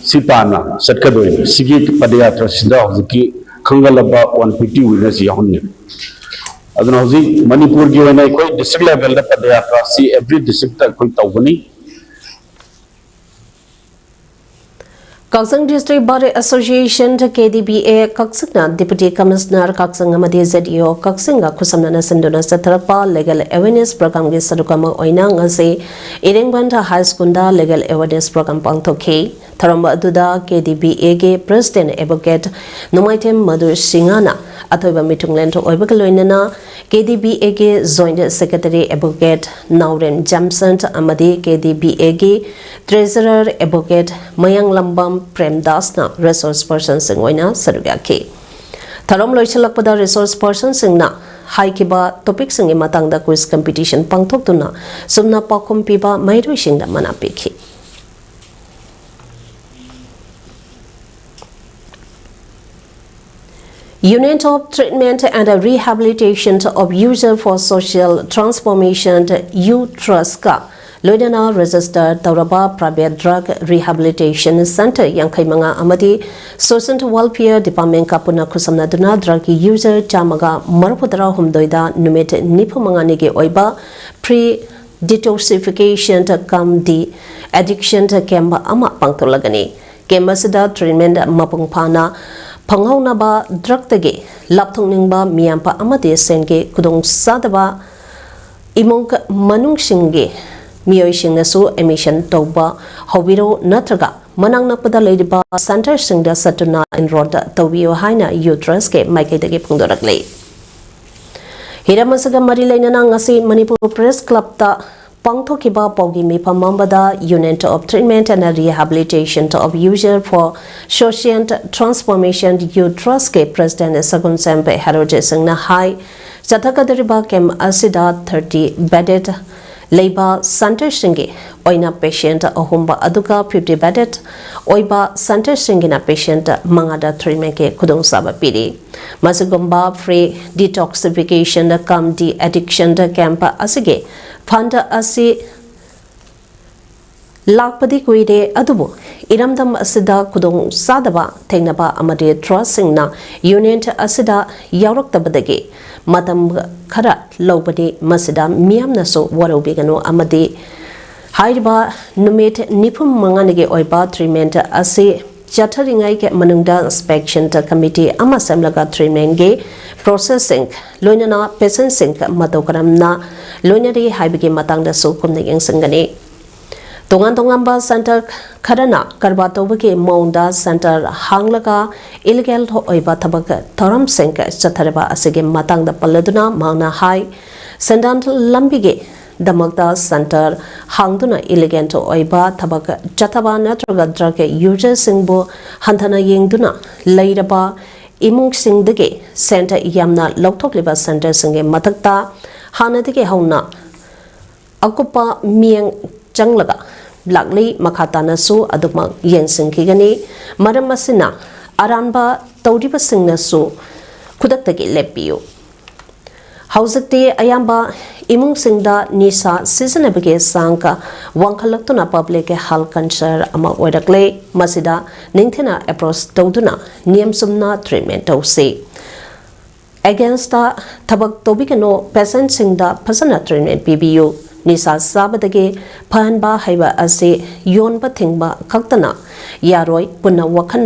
ꯁꯤ ꯇꯥꯟꯅ ꯆꯠꯀꯗꯣꯏꯅꯤ꯫ ꯁꯤꯒꯤ ꯄꯗꯌꯥꯇ꯭ꯔꯥꯁꯤꯗ ꯍꯧꯖꯤꯛꯀꯤ ꯈꯪꯒꯠꯂꯕ ꯋꯥꯟ ꯐꯤꯐꯇꯤ winnersꯁꯤ ꯌꯥꯎꯍꯟꯒꯅꯤ꯫ ꯑꯗꯨꯅ ꯍꯧꯖꯤꯛ ꯃꯅꯤꯄꯨꯔꯒꯤ ꯑꯣꯏꯅ ꯑꯩꯈꯣꯏ district levelꯗ ꯄꯗꯌꯥꯇ꯭ꯔꯥꯁꯤ every districtꯇ ꯑꯩꯈꯣꯏ ꯇꯧꯒꯅꯤ꯫ ꯀꯛꯆꯤꯡ District Bar Association, KDBA, ꯀꯛꯆꯤꯡꯅ Deputy Commissioner ꯀꯛꯆꯤꯡ ꯑꯃꯗꯤ ZEO ꯀꯛꯆꯤꯡꯒ ꯈꯨꯠꯁꯝꯅꯅ ꯁꯤꯟꯗꯨꯅ ꯆꯠꯊꯔꯛꯄ legal awareness programꯒꯤ ꯁꯔꯨꯛ ꯑꯃ ꯑꯣꯏꯅ ꯉꯁꯤ ꯏꯔꯦꯡꯕꯟ High Schoolꯗ legal awareness program ꯄꯥꯡꯊꯣꯛꯈꯤ꯫ ꯊꯧꯔꯝ ꯑꯗꯨꯗ KDBAꯒꯤ President Advocate ꯅꯣꯡꯃꯥꯏꯊꯦꯝ ꯃꯙꯨ ꯁꯤꯡꯍꯅ ꯑꯊꯣꯏꯕ ꯃꯤꯊꯨꯡꯂꯦꯟ ꯑꯣꯏꯕꯒ ꯂꯣꯏꯅꯅ KDBAꯒꯤ Joint Secretary Advocate ꯅꯥꯎꯔꯦꯝ ꯖꯦꯝꯁꯟ ꯑꯃꯗꯤ KDBAꯒꯤ Treasurer Advocate ꯃꯌꯥꯡꯂꯝꯕꯝ ꯄ꯭ꯔꯦꯝꯗꯥꯁꯅ resource personꯁꯤꯡ ꯑꯣꯏꯅ ꯁꯔꯨꯛ ꯌꯥꯈꯤ꯫ ꯊꯧꯔꯝ ꯂꯣꯏꯁꯤꯜꯂꯛꯄꯗ resource personꯁꯤꯡꯅ ꯍꯥꯏꯈꯤꯕ topicꯁꯤꯡꯒꯤ ꯃꯇꯥꯡꯗ quiz competition ꯄꯥꯡꯊꯣꯛꯇꯨꯅ ꯆꯨꯝꯅ ꯄꯥꯎꯈꯨꯝ ꯄꯤꯕ ꯃꯍꯩꯔꯣꯏꯁꯤꯡꯗ ꯃꯅꯥ ꯄꯤꯈꯤ꯫ Union of Treatment and Rehabilitation of User for Social Transformation, UTRUSTꯀ ꯂꯣꯏꯅꯅ register ꯇꯧꯔꯕ private drug rehabilitation center ꯌꯥꯡꯈꯩ ꯃꯉꯥ ꯑꯃꯗꯤ Social Welfare Departmentꯀ ꯄꯨꯟꯅ ꯈꯨꯠꯁꯝꯅꯗꯨꯅ drug user ꯆꯥꯝꯃꯒ ꯃꯔꯤꯐꯨ ꯇꯔꯥ ꯍꯨꯝꯗꯣꯏꯗ ꯅꯨꯃꯤꯠ ꯅꯤꯐꯨ ꯃꯉꯥꯅꯤꯒꯤ ꯑꯣꯏꯕ free detoxification cum de-addiction camp ꯑꯃ ꯄꯥꯡꯊꯣꯛꯂꯒꯅꯤ꯫ Camp ꯑꯁꯤꯗ treatment ꯃꯄꯨꯡ ꯐꯥꯅ ꯐꯪꯍꯧꯅꯕ, drugꯇꯒꯤ ꯂꯥꯞꯊꯣꯛꯅꯤꯡꯕ ꯃꯤꯌꯥꯝ ꯑꯃꯗꯤ ꯁꯦꯟꯒꯤ ꯈꯨꯗꯣꯡꯆꯥꯗꯕ ꯏꯃꯨꯡ ꯃꯅꯨꯡꯁꯤꯡꯒꯤ ꯃꯤꯑꯣꯏꯁꯤꯡꯅꯁꯨ admission ꯇꯧꯕ ꯍꯧꯕꯤꯔꯣ ꯅꯠꯇ꯭ꯔꯒ ꯃꯅꯥꯛ ꯅꯛꯄꯗ ꯂꯩꯔꯤꯕ centreꯁꯤꯡꯗ ꯆꯠꯇꯨꯅ enroll ꯇꯧꯕꯤꯌꯨ ꯍꯥꯏꯅ Youth Trustꯀꯤ ꯃꯥꯏꯀꯩꯗꯒꯤ ꯐꯣꯡꯗꯣꯔꯛꯂꯤ꯫ ꯍꯤꯔꯝ ꯑꯁꯤꯒ ꯃꯔꯤ ꯂꯩꯅꯅ ꯉꯁꯤ Manipur Press Clubꯇ ꯄꯥꯡꯊꯣꯛꯈꯤꯕ ꯄꯥꯎꯒꯤ ꯃꯤꯐꯝ ꯑꯃꯗ Unit of Treatment and Rehabilitation of User for Social Transformation Youth Trustꯀꯤ President ꯁꯒꯨꯟꯁꯦꯝ ꯍꯦꯔꯣꯖꯦ ꯁꯤꯡꯅ ꯍꯥꯏ, ꯆꯠꯊꯒꯗꯧꯔꯤꯕ camp ꯑꯁꯤꯗ thirty bedded ꯂꯩꯕ centreꯁꯤꯡꯒꯤ ꯑꯣꯏꯅ patient ꯑꯍꯨꯝ ꯑꯗꯨꯒ fifty bedded ꯑꯣꯏꯕ centreꯁꯤꯡꯒꯤꯅ patient ꯃꯉꯥꯗ treatmentꯀꯤ ꯈꯨꯗꯣꯡꯆꯥꯕ ꯄꯤꯔꯤ꯫ ꯃꯁꯤꯒꯨꯝꯕ free detoxification cum de-addiction camp ꯑꯁꯤꯒꯤ fund ꯑꯁꯤ ꯂꯥꯛꯄꯗꯤ ꯀꯨꯏꯔꯦ, ꯑꯗꯨꯕꯨ ꯏꯔꯝꯗꯝ ꯑꯁꯤꯗ ꯈꯨꯗꯣꯡ ꯆꯥꯗꯕ ꯊꯦꯡꯅꯕ ꯑꯃꯗꯤ trustꯁꯤꯡꯅ unit ꯑꯁꯤꯗ ꯌꯥꯎꯔꯛꯇꯕꯗꯒꯤ ꯃꯇꯝ ꯈꯔ ꯂꯧꯕꯅꯤ꯫ ꯃꯁꯤꯗ ꯃꯤꯌꯥꯝꯅꯁꯨ ꯋꯥꯔꯧꯕꯤꯒꯅꯨ ꯑꯃꯗꯤ ꯍꯥꯏꯔꯤꯕ ꯅꯨꯃꯤꯠ ꯅꯤꯐꯨ ꯃꯉꯥꯅꯤꯒꯤ ꯑꯣꯏꯕ treatment ꯑꯁꯤ ꯆꯠꯊꯔꯤꯉꯩꯒꯤ ꯃꯅꯨꯡꯗ inspection committee ꯑꯃ ꯁꯦꯝꯂꯒ treatmentꯀꯤ processꯁꯤꯡ, ꯂꯣꯏꯅꯅ patientꯁꯤꯡ ꯃꯇꯧ ꯀꯔꯝꯅ ꯂꯣꯏꯅꯔꯤ ꯍꯥꯏꯕꯒꯤ ꯃꯇꯥꯡꯗꯁꯨ ꯀꯨꯞꯅ ꯌꯦꯡꯁꯤꯟꯒꯅꯤ꯫ ꯇꯣꯉꯥꯟ ꯇꯣꯉꯥꯟꯕ centre ꯈꯔꯅ ꯀꯔꯕꯥꯔ ꯇꯧꯕꯒꯤ ꯃꯑꯣꯡꯗ centre ꯍꯥꯡꯂꯒ illegal ꯑꯣꯏꯕ ꯊꯕꯛ ꯊꯧꯔꯝꯁꯤꯡ ꯆꯠꯊꯔꯤꯕ ꯑꯁꯤꯒꯤ ꯃꯇꯥꯡꯗ ꯄꯜꯂꯗꯨꯅ ꯃꯍꯥꯛꯅ ꯍꯥꯏ, ꯁꯦꯟꯗꯥꯟ ꯂꯝꯕꯤꯒꯤꯗꯃꯛꯇ centre ꯍꯥꯡꯗꯨꯅ illegal ꯑꯣꯏꯕ ꯊꯕꯛ ꯆꯠꯊꯕ ꯅꯠꯇ꯭ꯔꯒ drug userꯁꯤꯡꯕꯨ ꯍꯟꯊꯅ ꯌꯦꯡꯗꯨꯅ ꯂꯩꯔꯕ ꯏꯃꯨꯡꯁꯤꯡꯗꯒꯤ ꯁꯦꯟ ꯌꯥꯝꯅ ꯂꯧꯊꯣꯛꯂꯤꯕ centreꯁꯤꯡꯒꯤ ꯃꯊꯛꯇ ꯍꯥꯟꯅꯗꯒꯤ ꯍꯧꯅ ꯑꯀꯨꯞꯄ ꯃꯤꯠꯌꯦꯡ ꯆꯪꯂꯒ ꯂꯥꯛꯂꯤ꯫ ꯃꯈꯥ ꯇꯥꯅꯁꯨ ꯑꯗꯨꯃꯛ ꯌꯦꯡꯁꯤꯟꯈꯤꯒꯅꯤ꯫ ꯃꯔꯝ ꯑꯁꯤꯅ ꯑꯔꯥꯟꯕ ꯇꯧꯔꯤꯕꯁꯤꯡꯅꯁꯨ ꯈꯨꯗꯛꯇꯒꯤ ꯂꯦꯞꯄꯤꯌꯨ꯫ ꯍꯧꯖꯤꯛꯇꯤ ꯑꯌꯥꯝꯕ ꯏꯃꯨꯡꯁꯤꯡꯗ ꯅꯤꯁꯥ ꯁꯤꯖꯤꯟꯅꯕꯒꯤ ꯆꯥꯡ ꯋꯥꯡꯈꯠꯂꯛꯇꯨꯅ public health concern ꯑꯃ ꯑꯣꯏꯔꯛꯂꯦ꯫ ꯃꯁꯤꯗ ꯅꯤꯡꯊꯤꯅ approach ꯇꯧꯗꯨꯅ ꯅꯤꯌꯝ ꯆꯨꯝꯅ treatment ꯇꯧꯁꯤ꯫ Against ꯊꯕꯛ ꯇꯧꯕꯤꯒꯅꯨ, patientꯁꯤꯡꯗ ꯐꯖꯅ treatment ꯄꯤꯕꯤꯌꯨ꯫ ꯅꯤꯁꯥ ꯆꯥꯕꯗꯒꯤ ꯐꯍꯟꯕ ꯍꯥꯏꯕ ꯑꯁꯤ ꯌꯣꯟꯕ ꯊꯤꯡꯕ ꯈꯛꯇꯅ ꯌꯥꯔꯣꯏ, ꯄꯨꯟꯅ ꯋꯥꯈꯜ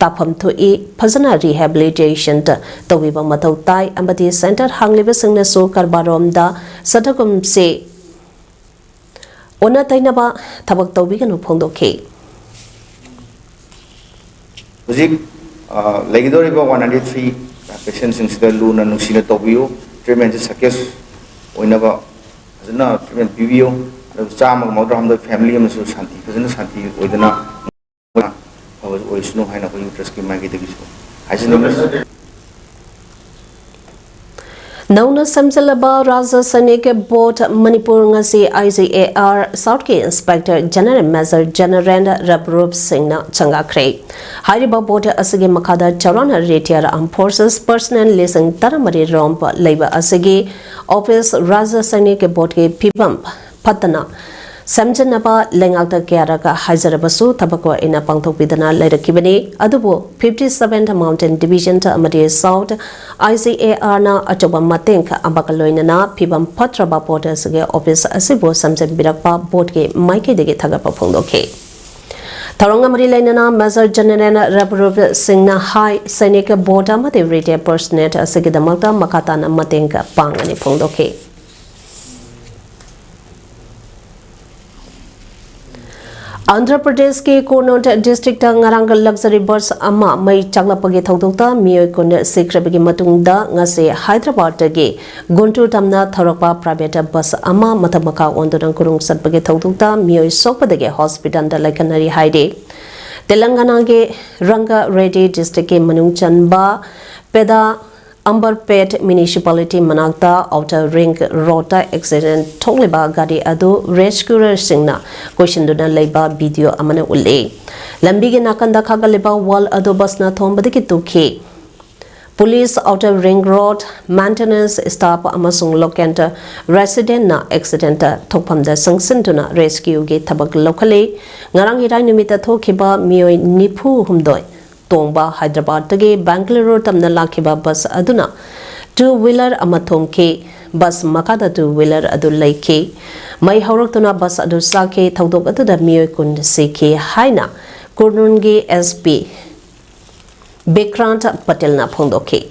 ꯇꯥꯐꯝ ꯊꯣꯛꯏ꯫ ꯐꯖꯅ rehabilitation ꯇꯧꯕꯤꯕ ꯃꯊꯧ ꯇꯥꯏ ꯑꯃꯗꯤ centre ꯍꯥꯡꯂꯤꯕꯁꯤꯡꯅꯁꯨ ꯀꯔꯕꯥꯔꯔꯣꯝꯗ ꯆꯠꯊꯒꯨꯝꯁꯤ꯫ ꯑꯣꯟꯅ ꯇꯩꯅꯕ ꯊꯕꯛ ꯇꯧꯕꯤꯒꯅꯨ ꯐꯣꯡꯗꯣꯛꯈꯤ꯫ ꯍꯧꯖꯤꯛ ꯑ, ꯂꯩꯒꯗꯧꯔꯤꯕ ꯋꯥꯟ ꯅꯥꯏꯟꯇꯤ ꯊ꯭ꯔꯤ ꯄꯦꯁꯦꯟꯁꯤꯡꯁꯤꯗ ꯂꯨꯅ ꯅꯨꯡꯁꯤꯅ ꯇꯧꯕꯤꯌꯨ꯫ ꯇ꯭ꯔꯤꯠꯃꯦꯟꯁꯤ ꯁꯛꯁꯦꯁ ꯑꯣꯏꯅꯕ ꯐꯖꯅ ꯇ꯭ꯔꯤꯠꯃꯦꯟ ꯄꯤꯕꯤꯌꯨ꯫ ꯑꯗꯨ ꯆꯥꯝꯃꯒ ꯃꯧꯗ꯭ꯔꯥ ꯍꯨꯝꯗꯣꯏ ꯐꯦꯃꯤꯂꯤ ꯑꯃꯁꯨ ꯁꯥꯟꯇꯤ, ꯐꯖꯅ ꯁꯥꯟꯇꯤ ꯑꯣꯏꯗꯅ ꯑꯐꯕ ꯑꯣꯏꯁꯅꯨ ꯍꯥꯏꯅ ꯑꯩꯈꯣꯏ ꯌꯨ ꯇ꯭ꯔꯁꯀꯤ ꯃꯥꯏꯀꯩꯗꯒꯤꯁꯨ ꯍꯥꯏꯖꯅꯤꯡꯉꯤ꯫ ꯅꯧꯅ ꯁꯦꯝꯖꯤꯜꯂꯕ ꯔꯥꯖ꯭ꯌ ꯁꯩꯅꯤꯛ ꯕꯣꯔꯗ ꯃꯅꯤꯄꯨꯔ ꯉꯁꯤ ꯑꯥꯏ ꯖꯤ ꯑꯦ ꯑꯥꯔ ꯁꯥꯎꯠꯀꯤ inspector general major general Rabroop ꯁꯤꯡꯅ ꯆꯪꯉꯛꯈ꯭ꯔꯦ꯫ ꯍꯥꯏꯔꯤꯕ ꯕꯣꯔꯗ ꯑꯁꯤꯒꯤ ꯃꯈꯥꯗ ꯆꯥꯎꯔꯥꯛꯅ ꯔꯤꯇꯥꯌꯔ ꯑꯥꯔꯝ ꯐꯣꯔꯁꯦꯁ ꯄꯔꯁꯅꯦꯜ ꯂꯤꯁꯤꯡ ꯇꯔꯥꯃꯔꯤ ꯔꯣꯝ ꯂꯩꯕ ꯑꯁꯤꯒꯤ ꯑꯣꯐꯤꯁ ꯔꯥꯖ꯭ꯌ ꯁꯩꯅꯤꯛ ꯕꯣꯔꯗꯀꯤ ꯐꯤꯕꯝ ꯐꯠꯇꯅ ꯁꯦꯝꯖꯤꯟꯅꯕ ꯂꯩꯉꯥꯛꯇ ꯀꯌꯥꯔꯛ ꯍꯥꯏꯖꯔꯕꯁꯨ ꯊꯕꯛ ꯑꯣꯏꯅ ꯄꯥꯡꯊꯣꯛꯄꯤꯗꯅ ꯂꯩꯔꯛꯈꯤꯕꯅꯤ꯫ ꯑꯗꯨꯕꯨ ꯐꯤꯐꯇꯤ ꯁꯚꯦꯟ ꯃꯥꯎꯟꯇꯦꯟ ꯗꯤꯕꯤꯖꯟ ꯑꯃꯗꯤ ꯁꯥꯎꯠ ꯑꯥꯏ ꯖꯤ ꯑꯦ ꯑꯥꯔꯅ ꯑꯆꯧꯕ ꯃꯇꯦꯡ ꯑꯃꯒ ꯂꯣꯏꯅꯅ ꯐꯤꯕꯝ ꯐꯠꯇ꯭ꯔꯕ ꯕꯣꯔꯗ ꯑꯁꯤꯒꯤ ꯑꯣꯐꯤꯁ ꯑꯁꯤꯕꯨ ꯁꯦꯝꯖꯤꯟꯕꯤꯔꯛꯄ ꯕꯣꯔꯗꯀꯤ ꯃꯥꯏꯀꯩꯗꯒꯤ ꯊꯥꯒꯠꯄ ꯐꯣꯡꯗꯣꯛꯈꯤ꯫ ꯊꯧꯔꯝꯒ ꯃꯔꯤ ꯂꯩꯅꯅ ꯃꯦꯖꯔ ꯖꯦꯅꯔꯦꯜ ꯔꯕꯔꯨꯞ ꯁꯤꯡꯅ ꯍꯥꯏ, ꯁꯩꯅꯤꯛ ꯕꯣꯔꯗ ꯑꯃꯗꯤ ꯔꯤꯇꯥꯌꯔ ꯄꯔꯁꯅꯦꯜ ꯑꯁꯤꯒꯤꯗꯃꯛꯇ ꯃꯈꯥ ꯇꯥꯅ ꯃꯇꯦꯡ ꯄꯥꯡꯒꯅꯤ ꯐꯣꯡꯗꯣꯛꯈꯤ꯫ ꯑꯟꯙ꯭ꯔ ꯄ꯭ꯔꯗꯦꯁꯀꯤ ꯀꯨꯔꯅꯨꯜ ꯗꯤꯁꯇ꯭ꯔꯤꯛꯇ ꯉꯔꯥꯡ ꯂꯛꯖꯔꯤ ꯕꯁ ꯑꯃ ꯃꯩ ꯆꯥꯛꯂꯛꯄꯒꯤ ꯊꯧꯗꯣꯛꯇ ꯃꯤꯑꯣꯏ ꯀꯨꯟ ꯁꯤꯈ꯭ꯔꯕꯒꯤ ꯃꯇꯨꯡꯗ ꯉꯁꯤ ꯍꯥꯏꯗ꯭ꯔꯕꯥꯗꯇꯒꯤ ꯒꯨꯟꯇꯨꯔ ꯇꯝꯅ ꯊꯧꯔꯛꯄ ꯄ꯭ꯔꯥꯏꯚꯦꯠ ꯕꯁ ꯑꯃ ꯃꯊꯛ ꯃꯈꯥ ꯑꯣꯟꯗꯨꯅ ꯒꯨꯔꯨꯡ ꯆꯠꯄꯒꯤ ꯊꯧꯗꯣꯛꯇ ꯃꯤꯑꯣꯏ ꯁꯣꯛꯄꯗꯒꯤ ꯍꯣꯁꯄꯤꯇꯥꯜꯗ ꯂꯥꯏꯀꯠꯅꯔꯤ ꯍꯥꯏꯔꯤ꯫ ꯇꯦꯂꯪꯒꯅꯥꯒꯤ ꯔꯪꯒ ꯔꯦꯗꯤ ꯗꯤꯁꯇ꯭ꯔꯤꯛꯀꯤ ꯃꯅꯨꯡ ꯆꯟꯕ ꯄꯦꯗꯥ ꯑꯝꯕꯔꯄꯦꯠ ꯃ꯭ꯌꯨꯅꯤꯁꯤꯄꯥꯂꯤꯇꯤ ꯃꯅꯥꯛꯇ ꯑꯥꯎꯇꯔ ꯔꯤꯡ ꯔꯣꯗꯇ ꯑꯦꯛꯁꯤꯗꯦꯟ ꯊꯣꯛꯂꯤꯕ ꯒꯥꯔꯤ ꯑꯗꯨ ꯔꯦꯁꯀ꯭ꯌꯨꯔꯔꯁꯤꯡꯅ ꯀꯣꯏꯁꯤꯟꯗꯨꯅ ꯂꯩꯕ ꯚꯤꯗꯤꯑꯣ ꯑꯃꯅ ꯎꯠꯂꯤ꯫ ꯂꯝꯕꯤꯒꯤ ꯅꯥꯀꯟꯗ ꯈꯥꯒꯠꯂꯤꯕ ꯋꯥꯜ ꯑꯗꯨ ꯕꯁꯅ ꯊꯣꯝꯕꯗꯒꯤ ꯇꯨꯈꯤ꯫ Police outer ring road maintenance staff ꯑꯃꯁꯨꯡ ꯂꯣꯀꯦꯜ ꯔꯦꯁꯤꯗꯦꯟꯠꯅ ꯑꯦꯛꯁꯤꯗꯦꯟꯠ ꯊꯣꯛꯐꯝꯗ ꯆꯪꯁꯤꯟꯗꯨꯅ ꯔꯦꯁꯀ꯭ꯌꯨꯒꯤ ꯊꯕꯛ ꯂꯧꯈꯠꯂꯤ꯫ ꯉꯔꯥꯡ ꯏꯔꯥꯏ ꯅꯨꯃꯤꯠꯇ ꯊꯣꯛꯈꯤꯕ ꯃꯤꯑꯣꯏ ꯅꯤꯐꯨ ꯍꯨꯝꯗꯣꯏ ꯇꯣꯡꯕ ꯍꯥꯏꯗ꯭ꯔꯕꯥꯗꯇꯒꯤ ꯕꯦꯡꯒꯂꯨꯔꯨ ꯇꯝꯅ ꯂꯥꯛꯈꯤꯕ ꯕꯁ ꯑꯗꯨꯅ ꯇꯨ ꯋꯤꯂꯔ ꯑꯃ ꯊꯣꯝꯈꯤ꯫ ꯕꯁ ꯃꯈꯥꯗ ꯇꯨ ꯋꯤꯂꯔ ꯑꯗꯨ ꯂꯩꯈꯤ꯫ ꯃꯩ ꯍꯧꯔꯛꯇꯨꯅ ꯕꯁ ꯑꯗꯨ ꯆꯥꯛꯈꯤ꯫ ꯊꯧꯗꯣꯛ ꯑꯗꯨꯗ ꯃꯤꯑꯣꯏ ꯀꯨꯟ ꯁꯤꯈꯤ ꯍꯥꯏꯅ ꯀꯨꯔꯅꯨꯜꯒꯤ ꯑꯦꯁ ꯄꯤ ꯕꯤꯀ꯭ꯔꯥꯟꯠ ꯄꯇꯦꯜꯅ ꯐꯣꯡꯗꯣꯛꯈꯤ꯫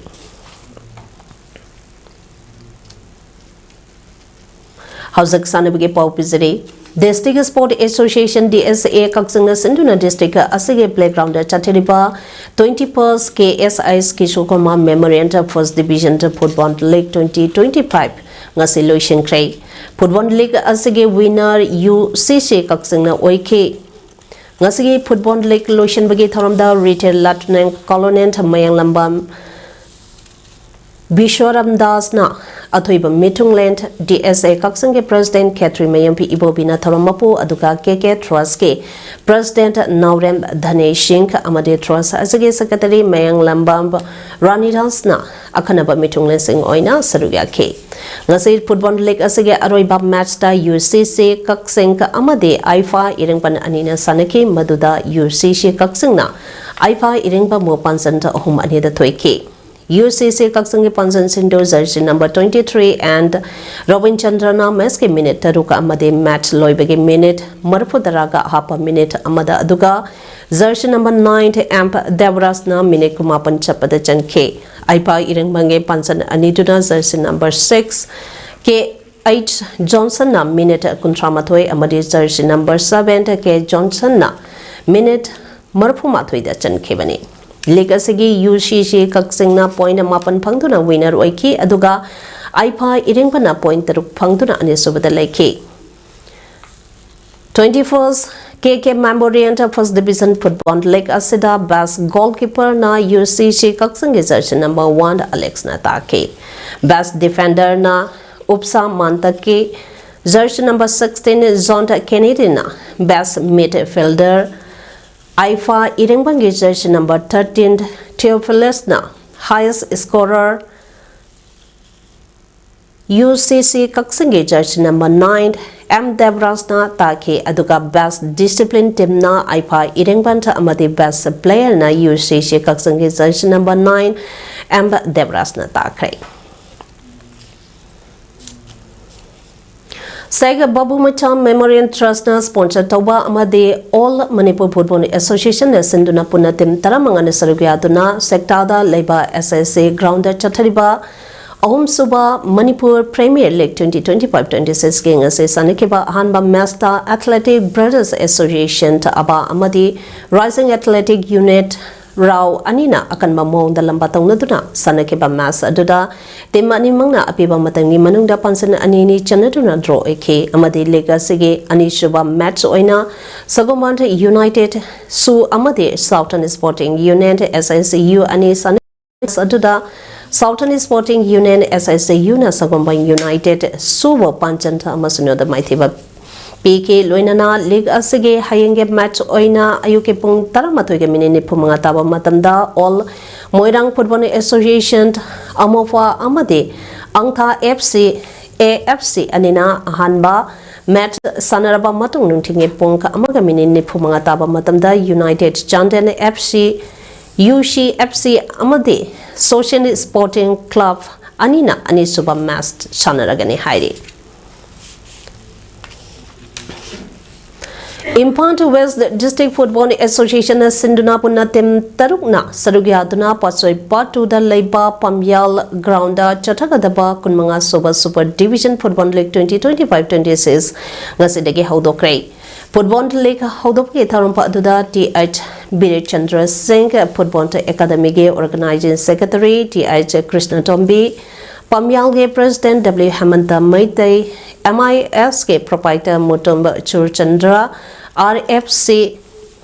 ꯍꯧꯖꯤꯛ ꯁꯥꯟꯅꯕꯒꯤ ꯄꯥꯎ ꯄꯤꯖꯔꯤ꯫ District Sport Association, D S A, ꯀꯛꯆꯤꯡꯅ ꯁꯤꯟꯗꯨꯅ district ꯑꯁꯤꯒꯤ playground ꯆꯠꯊꯔꯤꯕ twenty-first K S I Kishore Kumar Memorial First Division Football League twenty twenty-five ꯉꯁꯤ ꯂꯣꯏꯁꯤꯟꯈ꯭ꯔꯦ꯫ Football league ꯑꯁꯤꯒꯤ winner U C C ꯀꯛꯆꯤꯡꯅ ꯑꯣꯏꯈꯤ꯫ ꯉꯁꯤꯒꯤ football league ꯂꯣꯏꯁꯤꯟꯕꯒꯤ ꯊꯧꯔꯝꯗ retired Lieutenant Colonel ꯃꯌꯥꯡꯂꯝꯕꯝ ꯕꯤꯁ꯭ꯋꯥꯔꯥꯝ ꯗꯥꯁꯅ ꯑꯊꯣꯏꯕ ꯃꯤꯊꯨꯡꯂꯦꯟ, D S A ꯀꯛꯆꯤꯡꯒꯤ president ꯈꯦꯇ꯭ꯔꯤ ꯃꯌꯨꯝꯐꯤ ꯏꯕꯣꯕꯤꯅ ꯊꯧꯔꯝ ꯃꯄꯨ, ꯑꯗꯨꯒ K K Trustꯀꯤ president ꯅꯥꯎꯔꯦꯝ ꯙꯅꯦꯁ ꯁꯤꯡ ꯑꯃꯗꯤ trust ꯑꯁꯤꯒꯤ secretary ꯃꯌꯥꯡꯂꯝꯕꯝ ꯔꯥꯅꯤꯗꯥꯁꯅ ꯑꯈꯟꯅꯕ ꯃꯤꯊꯨꯡꯂꯦꯟꯁꯤꯡ ꯑꯣꯏꯅ ꯁꯔꯨꯛ ꯌꯥꯈꯤ꯫ ꯉꯁꯤ football league ꯑꯁꯤꯒꯤ ꯑꯔꯣꯏꯕ matchꯇ U C C ꯀꯛꯆꯤꯡ ꯑꯃꯗꯤ ꯑꯥꯏꯐꯥ ꯏꯔꯤꯡꯕꯟ ꯑꯅꯤꯅ ꯁꯥꯟꯅꯈꯤ, ꯃꯗꯨꯗ U C C ꯀꯛꯆꯤꯡꯅ ꯑꯥꯏꯐꯥ ꯏꯔꯤꯡꯕꯟꯕꯨ ꯄꯥꯟꯖꯟ ꯑꯍꯨꯝ ꯑꯅꯤꯗ ꯊꯣꯏꯈꯤ꯫ U C C ꯀꯛꯆꯤꯡꯒꯤ ꯄꯥꯟꯖꯟꯁꯤꯡꯗꯨ jersey number twenty-three and Robin ꯆꯟꯗ꯭ꯔꯅ matchꯀꯤ minute ꯇꯔꯨꯛ ꯑꯃꯗꯤ match ꯂꯣꯏꯕꯒꯤ minute ꯃꯔꯤꯐꯨ ꯇꯔꯥꯒ ꯍꯥꯞꯄ minute ꯑꯃꯗ, ꯑꯗꯨꯒ jersey number nine M ꯗꯦꯕꯔꯥꯖꯅ minute ꯀꯨꯟꯃꯥꯄꯟ ꯆꯠꯄꯗ ꯆꯟꯈꯤ꯫ ꯑꯥꯏꯐꯥ ꯏꯔꯤꯡꯕꯟꯒꯤ ꯄꯥꯟꯖꯟ ꯑꯅꯤꯗꯨꯅ jersey number six K H ꯖꯣꯟꯁꯟꯅ minute ꯀꯨꯟꯊ꯭ꯔꯥ ꯃꯥꯊꯣꯏ ꯑꯃꯗꯤ jersey number seven K ꯖꯣꯟꯁꯟꯅ minute ꯃꯔꯤꯐꯨ ꯃꯥꯊꯣꯏꯗ ꯆꯟꯈꯤꯕꯅꯤ꯫ League ꯑꯁꯤꯒꯤ U C C ꯀꯛꯆꯤꯡꯅ point ꯃꯥꯄꯟ ꯐꯪꯗꯨꯅ winner ꯑꯣꯏꯈꯤ, ꯑꯗꯨꯒ ꯑꯥꯏꯐꯥ ꯏꯔꯤꯡꯕꯟꯅ point ꯇꯔꯨꯛ ꯐꯪꯗꯨꯅ ꯑꯅꯤꯁꯨꯕꯗ ꯂꯩꯈꯤ꯫ Twenty-first K K Memorial First Division Football League ꯑꯁꯤꯗ best goalkeeperꯅ U C C ꯀꯛꯆꯤꯡꯒꯤ jersey number one Alexꯅ ꯇꯥꯈꯤ꯫ Best defenderꯅ ꯎꯞꯁꯥ ꯃꯥꯟꯇꯛꯀꯤ jersey number sixteen John Kennedyꯅ, best midfielder ꯑꯥꯏꯐꯥ ꯏꯔꯤꯡꯕꯟꯒꯤ jersey number thirteen Theophilus ꯅ, highest scorer U C C ꯀꯛꯆꯤꯡꯒꯤ jersey number nine M ꯗꯦꯕꯔꯥꯖꯅ ꯇꯥꯈꯤ, ꯑꯗꯨꯒ best discipline teamꯅ ꯑꯥꯏꯐꯥ ꯏꯔꯤꯡꯕꯟ ꯑꯃꯗꯤ best playerꯅ U C C ꯀꯛꯆꯤꯡꯒꯤ jersey number nine M ꯗꯦꯕꯔꯥꯖꯅ ꯇꯥꯈ꯭ꯔꯦ꯫ ꯁꯦꯒ ꯕꯥꯕꯨ ꯃꯆꯥ Memorial Trustꯅ sponsor ꯇꯧꯕ ꯑꯃꯗꯤ All Manipur Football Associationꯅ ꯁꯤꯟꯗꯨꯅ ꯄꯨꯟꯅ team ꯇꯔꯥꯃꯉꯥꯅ ꯁꯔꯨꯛ ꯌꯥꯗꯨꯅ ꯁꯦꯛꯇꯥꯗ ꯂꯩꯕ S S C groundꯗ ꯆꯠꯊꯔꯤꯕ ꯑꯍꯨꯝꯁꯨꯕ Manipur premier league twenty twenty-five twenty-six ꯒꯤ ꯉꯁꯤ ꯁꯥꯟꯅꯈꯤꯕ ꯑꯍꯥꯟꯕ ꯃꯦꯆꯇ Athletic Brothers Association, ꯑꯕꯥ, ꯑꯃꯗꯤ Rising Athletic Unit, ꯔꯥꯎ, ꯑꯅꯤꯅ ꯑꯀꯟꯕ ꯃꯑꯣꯡꯗ ꯂꯝꯕꯥ ꯇꯧꯅꯗꯨꯅ ꯁꯥꯟꯅꯈꯤꯕ ꯃꯦꯆ ꯑꯗꯨꯗ ꯇꯤꯝ ꯑꯅꯤꯃꯛꯅ ꯑꯄꯤꯕ ꯃꯇꯝꯒꯤ ꯃꯅꯨꯡꯗ ꯄꯥꯟꯖꯤꯜ ꯑꯅꯤ ꯑꯅꯤ ꯆꯟꯅꯗꯨꯅ ꯗ꯭ꯔꯣ ꯑꯣꯏꯈꯤ ꯑꯃꯗꯤ ꯂꯤꯒ ꯑꯁꯤꯒꯤ ꯑꯅꯤꯁꯨꯕ ꯃꯦꯆ ꯑꯣꯏꯅ ꯁꯒꯣꯜꯕꯟ ꯌꯨꯅꯥꯏꯇꯦꯗ ꯁꯨ ꯑꯃꯗꯤ Southern Sporting Union, S S U, ꯑꯅꯤ ꯁꯥꯟꯅ ꯑꯗꯨꯗ Southern Sporting Union, S S U, ꯅ ꯁꯒꯣꯜꯕꯟ ꯌꯨꯅꯥꯏꯇꯦꯗ ꯁꯨꯕꯨ ꯄꯥꯟꯖꯟ ꯑꯃ ꯁꯤꯅꯣꯗ ꯃꯥꯏꯊꯤꯕ ꯄꯤꯈꯤ꯫ ꯂꯣꯏꯅꯅ ꯂꯤꯒ ꯑꯁꯤꯒꯤ ꯍꯌꯦꯡꯒꯤ ꯃꯦꯆ ꯑꯣꯏꯅ ꯑꯌꯨꯛꯀꯤ ꯄꯨꯡ ꯇꯔꯥꯃꯥꯊꯣꯏꯒ ꯃꯤꯅꯤꯠ ꯅꯤꯐꯨ ꯃꯉꯥ ꯇꯥꯕ ꯃꯇꯝꯗ All Moirang Football Association, ꯑꯃꯣꯐꯥ, ꯑꯃꯗꯤ ꯑꯪꯊꯥ F C, A F C, ꯑꯅꯤꯅ ꯑꯍꯥꯟꯕ ꯃꯦꯆ ꯁꯥꯟꯅꯔꯕ ꯃꯇꯨꯡ ꯅꯨꯡꯊꯤꯜꯒꯤ ꯄꯨꯡ ꯑꯃꯒ ꯃꯤꯅꯤꯠ ꯅꯤꯐꯨ ꯃꯉꯥ ꯇꯥꯕ ꯃꯇꯝꯗꯗ United Chandel F C, U C F C, ꯑꯃꯗꯤ Social Sporting Club ꯑꯅꯤꯅ ꯑꯅꯤꯁꯨꯕ ꯃꯦꯆ ꯁꯥꯟꯅꯔꯒꯅꯤ ꯍꯥꯏꯔꯤ꯫ Imphal West District Football Association ꯅ ꯁꯤꯟꯗꯨꯅ ꯄꯨꯟꯅ ꯇꯤꯝ ꯇꯔꯨꯛꯅ ꯁꯔꯨꯛ ꯌꯥꯗꯨꯅ ꯄꯥꯠꯁꯣꯏ Part two ꯗ ꯂꯩꯕ ꯄꯥꯝꯌꯥꯜ ꯒ꯭ꯔꯥꯎꯟꯗ ꯆꯠꯊꯒꯗꯕ ꯀꯨꯟꯃꯉꯥ ꯁꯨꯕ Super Division Football League twenty twenty-five twenty-six ꯉꯁꯤꯗꯒꯤ ꯍꯧꯗꯣꯛꯈ꯭ꯔꯦ꯫ ꯐꯨꯠꯕꯣꯜ ꯂꯤꯒ ꯍꯧꯗꯣꯛꯄꯒꯤ ꯊꯧꯔꯝ ꯑꯗꯨꯗ T H Birechandra Singh, football ꯑꯦꯀꯥꯗꯃꯤꯒꯤ organizing secretary T H Krishna Tombi, ꯄꯥꯝꯌꯥꯜꯒꯤ president W Hemanta Meitei, M I S ꯀꯤ proprietor Mutum Churchandra, R F C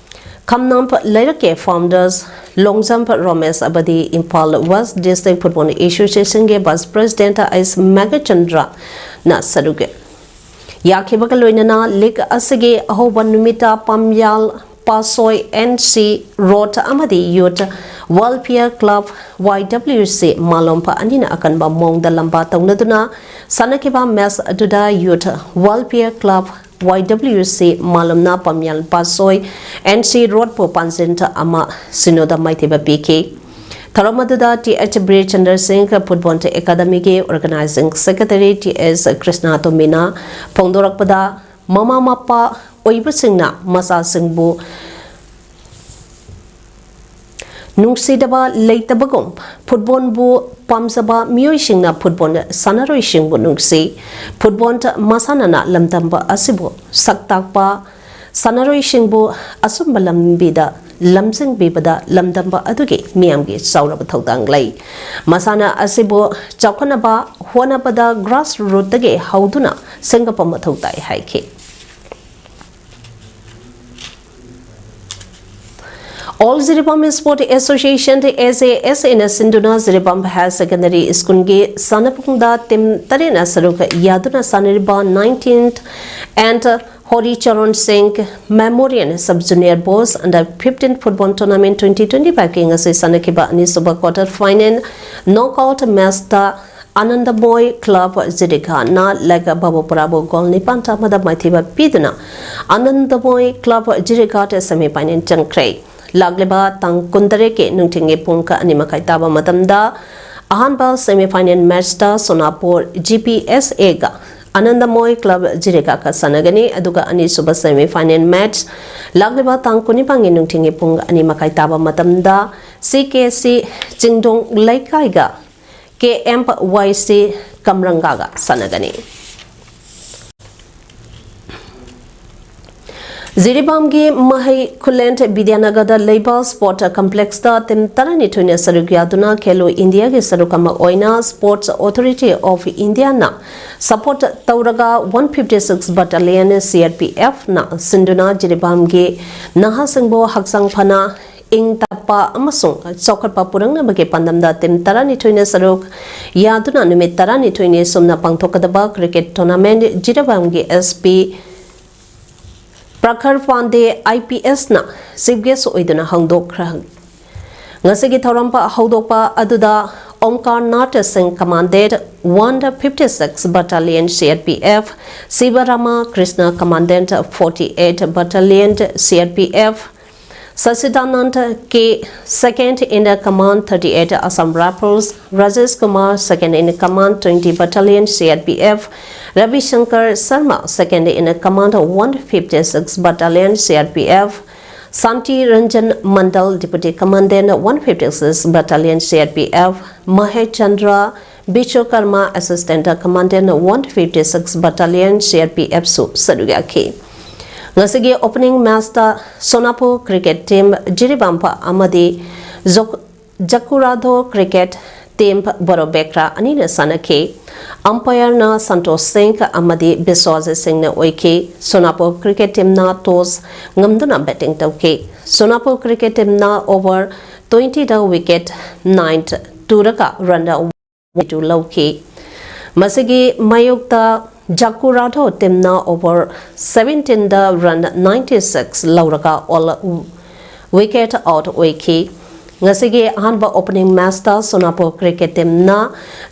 Khamnam ꯂꯩꯔꯛꯀꯤ ꯐꯥꯎꯟꯗꯔꯁ ꯂꯣꯡꯖꯝ ꯔꯣꯃꯦꯁ ꯑꯃꯗꯤ ꯏꯝꯐꯥꯜ ꯋꯦꯁ ꯗꯤꯁꯇ꯭ꯔꯤꯛ ꯐꯨꯠꯕꯣꯜ ꯑꯦꯁꯣꯁꯤꯌꯦꯁꯟꯒꯤ ꯚꯥꯏꯁ ꯄ꯭ꯔꯦꯁꯤꯗꯦꯟꯠ ꯑꯩꯁ ꯃꯦꯘꯆꯟꯗ꯭ꯔꯅ ꯁꯔꯨꯛ ꯌꯥꯈꯤꯕꯒ ꯂꯣꯏꯅꯅ ꯂꯤꯒ ꯑꯁꯤꯒꯤ ꯑꯍꯧꯕ ꯅꯨꯃꯤꯠꯇ ꯄꯥꯝꯌꯥꯜ ꯄꯥꯁꯣꯏ N C Road ꯑꯃꯗꯤ Youth Welfare Club Y W C ꯃꯥꯂꯣꯝꯐ ꯑꯅꯤꯅ ꯑꯀꯟꯕ ꯃꯑꯣꯡꯗ ꯂꯝꯕꯥ ꯇꯧꯅꯗꯨꯅ ꯁꯥꯟꯅꯈꯤꯕ ꯃꯦꯆ ꯑꯗꯨꯗ Youth Welfare Club Y W C ꯃꯥꯂꯣꯝꯅ ꯄꯥꯝꯌꯥꯜ ꯄꯥꯁꯣꯏ N C Road ꯄꯨ ꯄꯥꯟꯖꯤꯟ ꯑꯃ ꯁꯤꯅꯣꯗ ꯃꯥꯏꯊꯤꯕ ꯄꯤꯈꯤ꯫ ꯊꯧꯔꯝ ꯑꯗꯨꯗ T H Birechandra Singh, football ꯑꯦꯀꯥꯗꯃꯤꯒꯤ organizing secretary T S Krishna ꯇꯣꯝꯕꯤꯅ ꯐꯣꯡꯗꯣꯔꯛꯄꯗ, ꯃꯃꯥ ꯃꯄꯥ ꯑꯣꯏꯕꯁꯤꯡꯅ ꯃꯆꯥꯁꯤꯡꯕꯨ ꯅꯨꯡꯁꯤꯗꯕ ꯂꯩꯇꯕꯒꯨꯝ, ꯐꯨꯠꯕꯣꯜꯕꯨ ꯄꯥꯝꯖꯕ ꯃꯤꯑꯣꯏꯁꯤꯡꯅ ꯐꯨꯠꯕꯣꯜ ꯁꯥꯟꯅꯔꯣꯏꯁꯤꯡꯕꯨ ꯅꯨꯡꯁꯤ꯫ ꯐꯨꯠꯕꯣꯜ ꯃꯁꯥꯟꯅꯅ ꯂꯝꯗꯝꯕ ꯑꯁꯤꯕꯨ ꯁꯛ ꯇꯥꯛꯄ ꯁꯥꯟꯅꯔꯣꯏꯁꯤꯡꯕꯨ ꯑꯆꯨꯝꯕ ꯂꯝꯕꯤꯗ ꯂꯝꯖꯤꯡꯕꯤꯕꯗ ꯂꯝꯗꯝꯕ ꯑꯗꯨꯒꯤ ꯃꯤꯌꯥꯝꯒꯤ ꯆꯥꯎꯔꯕ ꯊꯧꯗꯥꯡ ꯂꯩ꯫ ꯃꯁꯥꯟꯅ ꯑꯁꯤꯕꯨ ꯆꯥꯎꯈꯠꯅꯕ ꯍꯣꯠꯅꯕꯗ grassrootꯇꯒꯤ ꯍꯧꯗꯨꯅ ꯁꯦꯝꯒꯠꯄ ꯃꯊꯧ ꯇꯥꯏ ꯍꯥꯏꯈꯤ꯫ All Jiribam Sport Association, AJSAꯅ ꯁꯤꯟꯗꯨꯅ Jiribam Higher Secondary Schoolꯒꯤ ꯁꯥꯟꯅꯄꯨꯡꯗ team ꯇꯔꯦꯠꯅ ꯁꯔꯨꯛ ꯌꯥꯗꯨꯅ ꯁꯥꯟꯅꯔꯤꯕ nineteenth and Hori Charan Singh Memorial Sub Junior Boys Under fifteen Football Tournament twenty twenty-fiveꯀꯤ ꯉꯁꯤ ꯁꯥꯟꯅꯈꯤꯕ ꯑꯅꯤꯁꯨꯕ quarter final knockout matchꯇ ꯑꯥꯅꯟꯗꯃꯣꯏ ꯀ꯭ꯂꯕ ꯖꯤꯔꯤꯒꯥꯠꯅ ꯂꯦꯛ ꯕꯕꯨꯄꯨꯔꯥꯕꯨ ꯒꯣꯜ ꯅꯤꯄꯥꯟ ꯇ ꯑꯃꯗ ꯃꯥꯏꯊꯤꯕ ꯄꯤꯗꯨꯅ ꯑꯥꯅꯟꯗꯃꯣꯏ ꯀ꯭ꯂꯕ ꯖꯤꯔꯤꯒꯥꯠ semi final ꯆꯪꯈ꯭ꯔꯦ꯫ ꯂꯥꯛꯂꯤꯕ ꯇꯥꯡ ꯀꯨꯟꯇꯔꯦꯠꯀꯤ ꯅꯨꯡꯊꯤꯜꯒꯤ ꯄꯨꯡ ꯑꯅꯤ ꯃꯈꯥꯏ ꯇꯥꯕ ꯃꯇꯝꯗ ꯑꯍꯥꯟꯕ semi final matchꯇ ꯁꯣꯅꯥꯄꯨꯔ GPSAꯒ ꯑꯥꯅꯟꯗꯃꯣꯏ ꯀ꯭ꯂꯕ ꯖꯤꯔꯤꯒꯥꯠꯀ ꯁꯥꯟꯅꯒꯅꯤ, ꯑꯗꯨꯒ ꯑꯅꯤꯁꯨꯕ semi final match ꯂꯥꯛꯂꯤꯕ ꯇꯥꯡ ꯀꯨꯟꯅꯤꯄꯥꯟꯒꯤ ꯅꯨꯡꯊꯤꯜꯒꯤ ꯄꯨꯡ ꯑꯅꯤ ꯃꯈꯥꯏ ꯇꯥꯕ ꯃꯇꯝꯗ CKC ꯆꯤꯡꯗꯣꯡ ꯂꯩꯀꯥꯏꯒ KMYC ꯀꯝꯔꯪꯒꯥꯒ ꯁꯥꯟꯅꯒꯅꯤ꯫ ꯖꯤꯔꯤꯕꯥꯝꯒꯤ ꯃꯍꯩ ꯈꯨꯂꯦꯟ ꯕꯤꯗ꯭ꯌꯥꯅꯒꯔꯗ ꯂꯩꯕ sport complexꯇ team ꯇꯔꯥꯅꯤꯊꯣꯏꯅ ꯁꯔꯨꯛ ꯌꯥꯗꯨꯅ ꯈꯦꯂꯣ ꯏꯟꯗꯤꯌꯥꯒꯤ ꯁꯔꯨꯛ ꯑꯃ ꯑꯣꯏꯅ Sports Authority of Indiaꯅ support ꯇꯧꯔꯒ one fifty six Battalion CRPFꯅ ꯁꯤꯟꯗꯨꯅ ꯖꯤꯔꯤꯕꯥꯝꯒꯤ ꯅꯍꯥꯁꯤꯡꯕꯨ ꯍꯛꯆꯥꯡ ꯐꯅ ꯏꯪ ꯇꯞꯄ ꯑꯃꯁꯨꯡ ꯆꯥꯎꯈꯠꯄ ꯄꯨꯔꯛꯅꯕꯒꯤ ꯄꯥꯟꯗꯝꯗ team ꯇꯔꯥꯅꯤꯊꯣꯏꯅ ꯁꯔꯨꯛ ꯌꯥꯗꯨꯅ ꯅꯨꯃꯤꯠ ꯇꯔꯥꯅꯤꯊꯣꯏꯅꯤ ꯁꯨꯝꯅ ꯄꯥꯡꯊꯣꯛꯀꯗꯕ cricket tournament ꯖꯤꯔꯤꯕꯥꯝꯒꯤ SP ꯄ꯭ꯔꯈꯔ ꯄꯥꯟꯗꯦ IPSꯅ chief guest ꯑꯣꯏꯗꯨꯅ ꯍꯧꯗꯣꯛꯈ꯭ꯔ-, ꯉꯁꯤꯒꯤ ꯊꯧꯔꯝ ꯄ-, ꯍꯧꯗꯣꯛꯄ ꯑꯗꯨꯗ Omkar Nath Singh Commandant one fifty six Battalion CRPF, Siva Rama Krishna Commandant forty eight Battalion CRPF, Sachidanand K, second in command, thirty eight Assam Rifles, Rajesh Kumar, second in command, twenty Battalion CRPF, Ravi Shankar Sharma, second in command, one fifty six Battalion CRPF, Santi Ranjan Mandal, Deputy Commandant, one fifty-six Battalion C R P F, Mahesh Chandra Bichokarma, Assistant Commandant, one fifty-six Battalion C R P F ꯁꯨ ꯁꯔꯨꯛ ꯌꯥꯈꯤ꯫ ꯉꯁꯤꯒꯤ opening match ꯇ ꯁꯣꯅꯥꯄꯨꯔ cricket team Jiribam ꯑꯃꯗꯤ joke-, ꯖꯀꯨꯔꯥꯙꯣ cricket team ꯕꯣꯔꯣꯕꯦꯀ꯭ꯔꯥ ꯑꯅꯤꯅ ꯁꯥꯟꯅꯈꯤ꯫ Umpire ꯅ ꯁꯟꯇꯣꯁ ꯁꯤꯡ ꯑꯃꯗꯤ ꯕꯤꯁ꯭ꯋꯥꯖꯤꯠ ꯁꯤꯡꯅ ꯑꯣꯏꯈꯤ꯫ ꯁꯣꯅꯥꯄꯨꯔ cricket team ꯅ toss ꯉꯝꯗꯨꯅ batting ꯇꯧꯈꯤ꯫ ꯁꯣꯅꯥꯄꯨꯔ cricket team ꯅ over twenty ꯗ wicket nine ꯇꯨꯔꯒ run ꯇꯨ ꯂꯧꯈꯤ꯫ ꯃꯁꯤꯒꯤ ꯃꯥꯌꯣꯛꯇ ꯖꯀꯨꯔꯥꯙꯣ team ꯅ over seventeen ꯗ run ninety six ꯂꯧꯔꯒ all wicket out ꯑꯣꯏꯈꯤ꯫ ꯉꯁꯤꯒꯤ ꯑꯍꯥꯟꯕ opening match ꯇ ꯁꯣꯅꯥꯄꯨꯔ cricket team ꯅ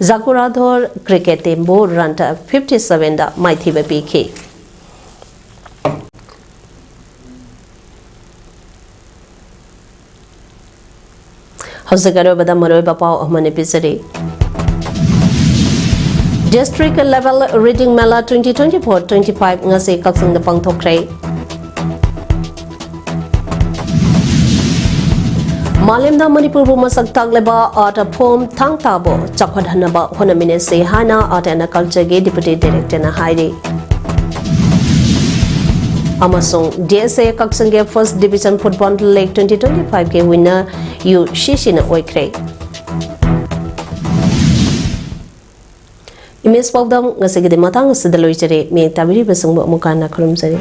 ꯖꯀꯨꯔꯥꯙꯣ cricket team ꯕꯨ run fifty seven ꯗ ꯃꯥꯏꯊꯤꯕ ꯄꯤꯈꯤ꯫ ꯍꯧꯖꯤꯛ ꯑꯔꯣꯏꯕꯗ ꯃꯔꯨꯑꯣꯏꯕ ꯄꯥꯎ ꯑꯃꯅꯤ ꯄꯤꯖꯔꯤ꯫ District Level Reading Mela twenty twenty-four twenty-five ꯉꯁꯤ ꯀꯛꯆꯤꯡꯗ ꯄꯥꯡꯊꯣꯛꯈ꯭ꯔꯦ꯫ ꯃꯥꯂꯦꯝꯗ ꯃꯅꯤꯄꯨꯔꯕꯨ ꯃꯁꯛ ꯇꯥꯛꯂꯕ art form ꯊꯥꯡ ꯇꯥꯕꯨ ꯆꯥꯎꯈꯠꯍꯟꯅꯕ ꯍꯣꯠꯅꯃꯤꯟꯅꯁꯤ ꯍꯥꯏꯅ Art and Culture ꯒꯤ Deputy Director ꯅ ꯍꯥꯏꯔꯤ꯫ ꯑꯃꯁꯨꯡ D S A ꯀꯛꯆꯤꯡꯒꯤ First Division Football League twenty twenty-five ꯀꯤ winner U C C ꯅ ꯑꯣꯏꯈ꯭ꯔꯦ꯫ Image ꯄꯥꯎꯗꯝ ꯉꯁꯤꯒꯤꯗꯤ ꯃꯇꯥꯡ ꯑꯁꯤꯗ ꯂꯣꯏꯖꯔꯦ꯫ ꯃꯤꯌꯦꯡ ꯇꯥꯕꯤꯔꯤꯕꯁꯤꯡꯕꯨ ꯑꯃꯨꯛ ꯍꯟꯅ ꯈꯨꯔꯨꯝꯖꯔꯤ꯫